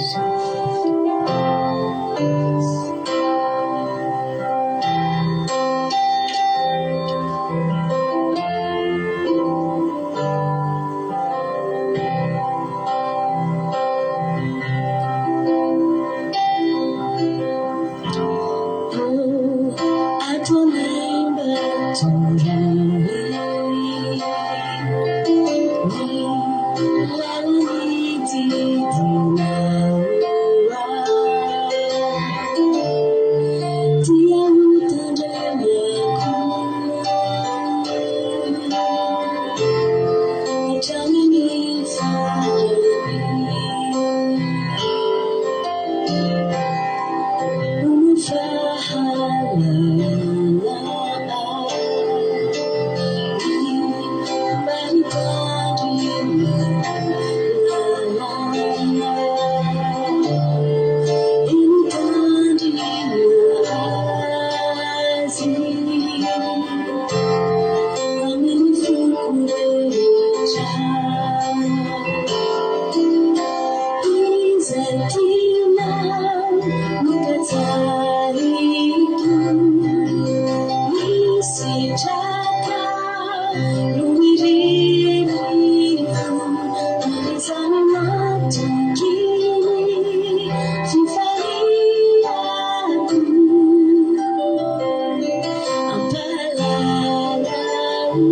rehetra. Izay tianao no katsahiko, ny sitrakao no iriko, izany matoky ny fifaliako. Ampahalalao ahy,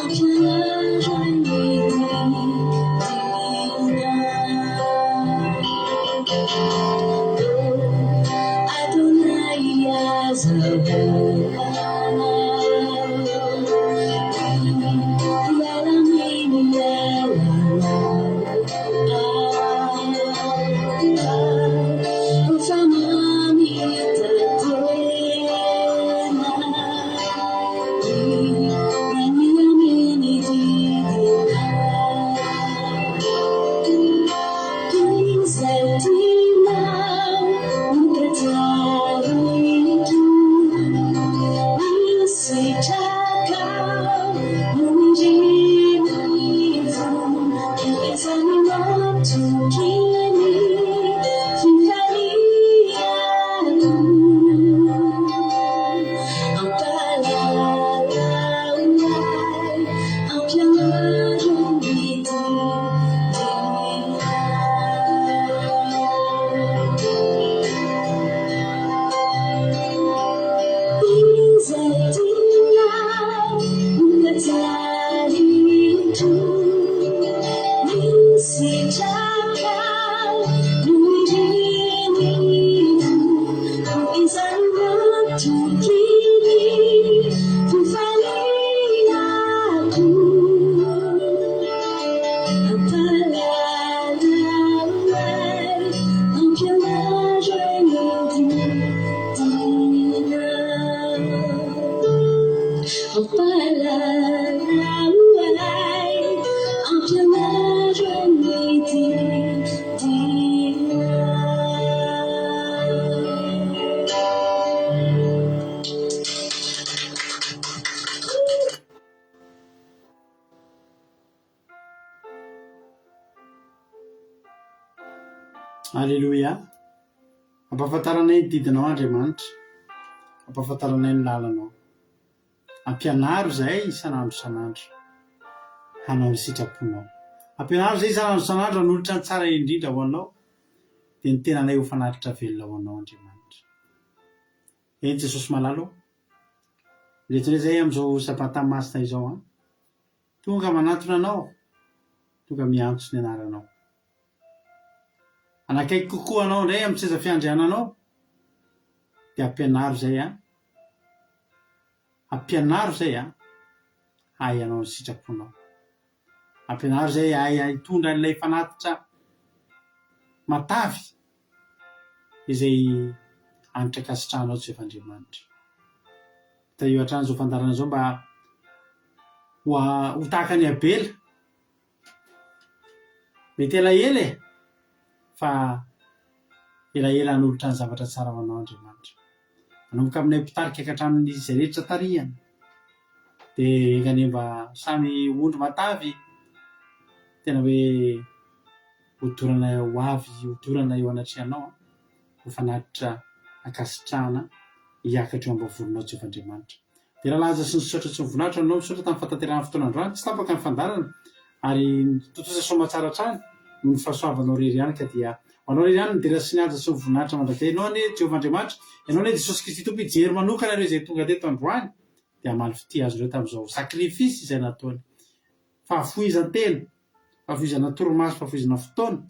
ampianaro ahy ny didinao. Adonai Izay tianao no katsahiko, ny sitrakao no iriko, izany matoky ny fifaliako. Ampahalalao ahy, ampianaro ny Izay tianao no katsahiko, ny sitrakao no iriko, izany matoky ny fifaliako. Ampahalalao ahy, ampianaro ahy ny didinao. Ampahalalao ahy, ampianaro ahy ny didinao. Aleloia! Ampahafantaranay ny didinao Andriamanitra, ampahafantaranay ny lalanao. Ampianaro izahay isan'andro isan'andro hanao ny sitraponao. Ampianaro izahay isan'andro isan'andro hanolotra ny tsara indrindra ho anao, dia ny tenanay ho fanatitra velona ho anao Andriamanitra. Eny Jesosy malala ô, mileto indray izahay amin'izao Sabata masina izao an. Tonga manantona anao, tonga miantso ny anaranao. Hanakaiky kokoa anao indray amin'ny seza fiandriananao, dia ampianaro izay an, ampianaro izay an, hahay hanao ny sitraponao. Ampianaro izay hahay hitondra an'ilay fanatitra matavy izay hanitra ankasitrahanao Jehovah Andriamanitra. Tahio hatrany izao fandaharana izao mba ho ho tahaka an'i Abela. Mety elaela e! Fa elaela hanolotra ny zavatra tsara ho anao Andriamanitra. Manomboka aminay mpitarika ka hatramin'ny izay rehetra tarihana. Dia enga anie mba samy ondry matavy tena hoe hodorana ho avy hodorana eo anatrehanao ho fanatitra ankasitrahana hiakatra eo am-bavoronao Jehovah Andriamanitra. Dia lalaza sy nisaotra tsy nivoninahitra anao, misaotra tamin'ny fahatanterahana ny fotoana androany, tsy tapaka ny fandaharana ary tontosa soamatsara hatrany noho ny fahasoavanao irery ihany ka dia ho anao irery ihany ny dera sy ny haja sy ny voninahitra mandrakizay. Ianao anie Jehovah Andriamanitra, Ianao anie Jesosy Kristy Tompo hijery manokana ireo izay tonga teto androany dia hamaly fitia azy ireo tamin'izao sacrifice izay nataony. Fahafoizan-tena, fahafoizana torimaso, fahafoizana fotoana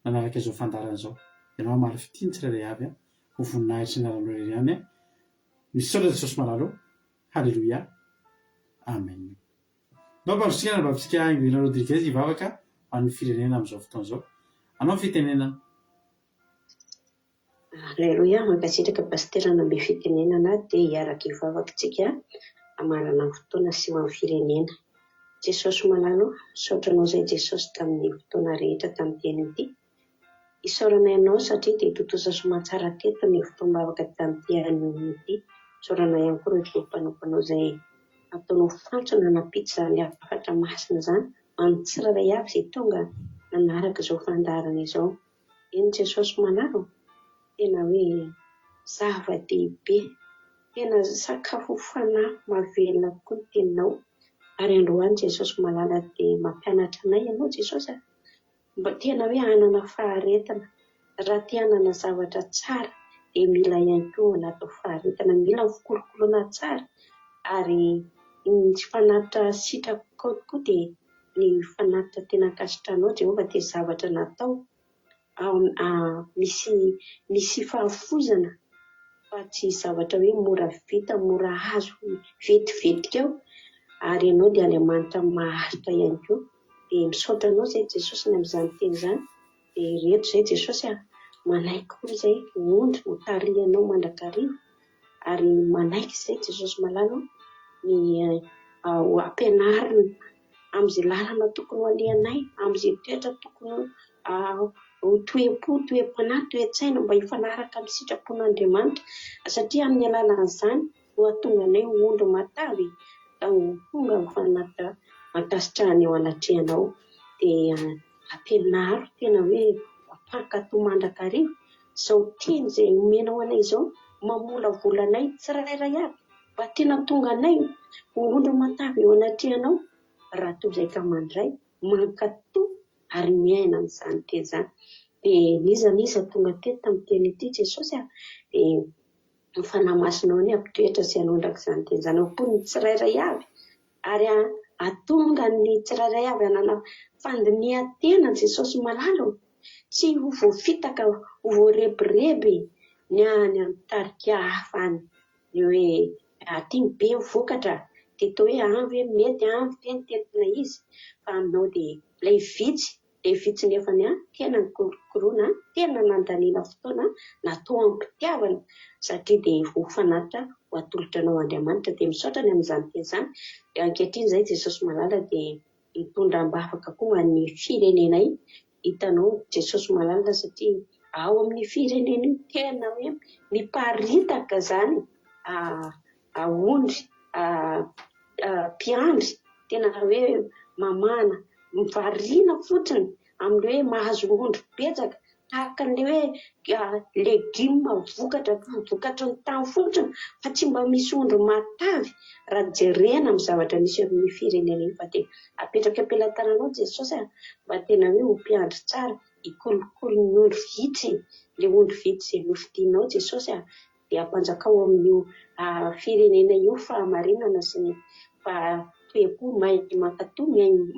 nanaraka izao fandaharana izao. Ianao hamaly fitia ny tsirairay avy an, ho voninahitry ny anaranao irery ihany an. Misaotra Jesosy malala o. Haleloia. Amen. Ndao ampandrosoina ny anabavintsika Ingrid Rodriguez hivavaka ho an'ny firenena amin'izao fotoana izao. Anao ny fitenenana. Aleloia, mankasitraka Pasitera nanome fitenenana dia hiaraka hivavaka tsika hamarana ny fotoana sy ho an'ny firenena. Jesosy malala o, misaotra anao izay Jesosy tamin'ny fotoana rehetra tamin'ity anio ity. Isaoranay anao satria dia tontosa soamantsara teto ny fotoam-bavaka tamin'ity anio ity. Isaorana ihany koa ireo mpanompo anao izay. Nataonao fantsona nampita izany hafatra masina izany ho an'ny tsirairay avy izay tonga nanaraka izao fandaharana izao. Eny Jesosy Malala ô, tena hoe zava-dehibe, tena sakafo fanahy mahavelona tokoa ny teninao. Ary androany Jesosy Malala dia mampianatra anay Ianao Jesosy a! Mba tena hoe hanana faharetana. Raha te hanana zavatra tsara dia mila ihany koa ao anatin'ny faharetana, mila fikolokoloana tsara ary ny fanatitra sitrapokao tokoa dia ny fanatitra tena ankasitrahanao Jehovah dia zavatra natao misy misy fahafoizana fa tsy zavatra hoe mora vita, mora azo vetivetika eo ary ianao dia Andriamanitra maharitra ihany koa. Dia misaotra anao izay Jesosy ny amin'izany teny izany. Dia ireto izay Jesosy a! Manaiky koa izay ho ondry ho tarihanao mandrakariva ary manaiky izay Jesosy malala ny ho ampianarina amin'izay lalana tokony ho alehanay, amin'izay toetra tokony ho toe-po, toe-panahy, toe-tsaina mba hifanaraka amin'ny sitrapon'Andriamanitra satria amin'ny alalan'izany no hahatonga anay ho ondry matavy ka ho tonga ho fanatitra ankasitrahana eo anatrehanao. Dia ampianaro tena hoe mpankatò mandrakariva izao teny izay omenao anay izao, mamolavola anay tsirairay avy mba tena tonga anay ho ondry matavy eo anatrehanao raha toa izay ka mandray, mankatò ary miaina an'izany teny izany. Dia n'iza n'iza tonga teto tamin'ny teny ity Jesosy a, dia ny Fanahy Masinao anie hampitoetra sy hanondraka izany teny izany ao am-pon'ny tsirairay avy ary hahatonga ny tsirairay avy hanana fandinihan-tena Jesosy malala ô! Tsy ho voafitaka, ho voarebireby ny any amin'ny tarika hafa any, ny hoe aty ny be ny vokatra dia toa hoe any ve mety, any ve ny tena izy fa aminao dia ilay vitsy Dia vitsy nefa ny ahy, tena nikolokoloina, tena nandaniana fotoana, natao am-pitiavana satria dia ho fanatitra ho atolotra anao Andriamanitra. Dia misaotra ny amin'izany teny izany. Dia ankehitriny izay Jesosy malala dia mitondra am-bavaka koa ho an'ny firenenay. Hitanao Jesosy malala satria ao amin'ny firenena io tena hoe miparitaka izany ondry mpiandry tena hoe mamahana, variana fotsiny amin'ny hoe mahazo ondry betsaka tahaka ny hoe legioma vokatra vokatry ny tany fotsiny fa tsy mba misy ondry matavy raha jerena amin'ny zavatra misy amin'ny firenena io fa dia apetraka am-pelatananao Jesosy a, mba tena hoe ho mpiandry tsara hikolokolo ny ondry vitsy, ilay ondry vitsy izay nofidinao Jesosy a, dia ampanjakao amin'io firenena io fahamarinana sy ny toe-po mahay mankatò,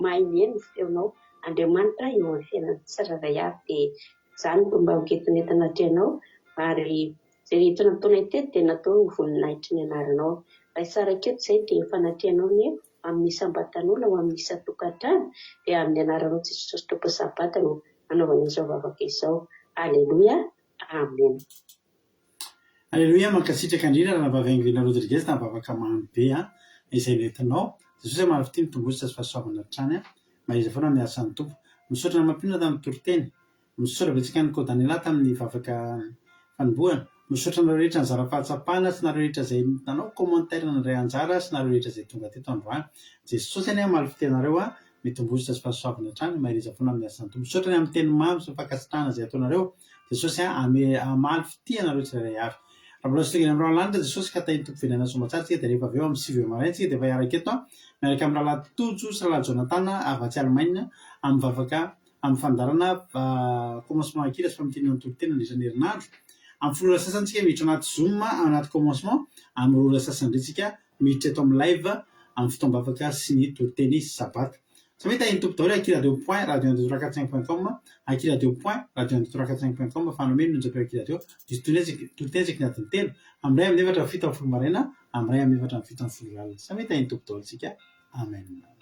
mahay mihaino ny feonao Andriamanitra eo amin'ny fiainan'ny tsirairay avy. Dia izany no mba hoentinay anatrehanao ary izay rehetra nataonay teto dia natao ho voninahitry ny anaranao. Raha hisaraka eto izay dia fanatrehanao anie amin'ny isam-batan'olona ho amin'ny isan-tokantrano dia amin'ny anaranao Jesosy Tompon'ny Sabata no anaovana izao vavaka izao. Aleloia. Amena. Aleloia mankasitraka indrindra ranabavy Angelina Rodriguez tamin'ny vavaka mamy be a izay nentinao. Jesosy a maro fitia mitombosa sy fahasoavana hatrany a. Mahaiza foana miasa ny Tompo. Misaotra ny mampionona tamin'ny toriteny. Misaotra betsaka an'i Kodanela tamin'ny vavaka fanombohana. Misaotra anareo rehetra nizara fahatsapana sy nareo rehetra izay nanao commentaire nandray anjara sy nareo rehetra izay tonga teto androany. Jesosy anie hamaly fitia anareo a. Mitombosa sy fahasoavana hatrany. Maheriza foana amin'ny asan'ny Tompo. Misaotra ny amin'ny teny mamy sy ny fankasitrahana izay ataonareo. Jesosy a, ame, hamaly fitia anareo tsirairay avy. Raha mbola tsy tonga eny amin'ny rahona lanitra Jesosy ka tahin'ny Tompo velona soamatsara tsika dia rehefa avy eo amin'ny 9 ora maraina tsika dia efa hiaraka eto miaraka amin'ny rahalahy Tojo sy rahalahy Jonathan avy atsy Allemagne amin'ny vavaka amin'ny fandaharana commencement ankila sy famintinana ny toriteny nandritra ny herinandro. Amin'ny folo ora sasany tsika miditra anaty zoom anaty commencement, amin'ny roa ora sasany indray tsika miditra eto amin'ny live amin'ny fotoam-bavaka sy ny toriteny sabata. Samia tahin'ny Tompo daholo aky radio point radio un deux trois quatre cinq point com aky radio point radio un deux trois quatre cinq point com fa nomeny ny onjam-peo aky radio diso toriteny isaky ny adiny telo amin'ny iray amin'ny efatra amin'ny 17 maraina amin'ny iray amin'ny efatra amin'ny 17 alina. Samia tahin'ny Tompo daholo tsika. Amen.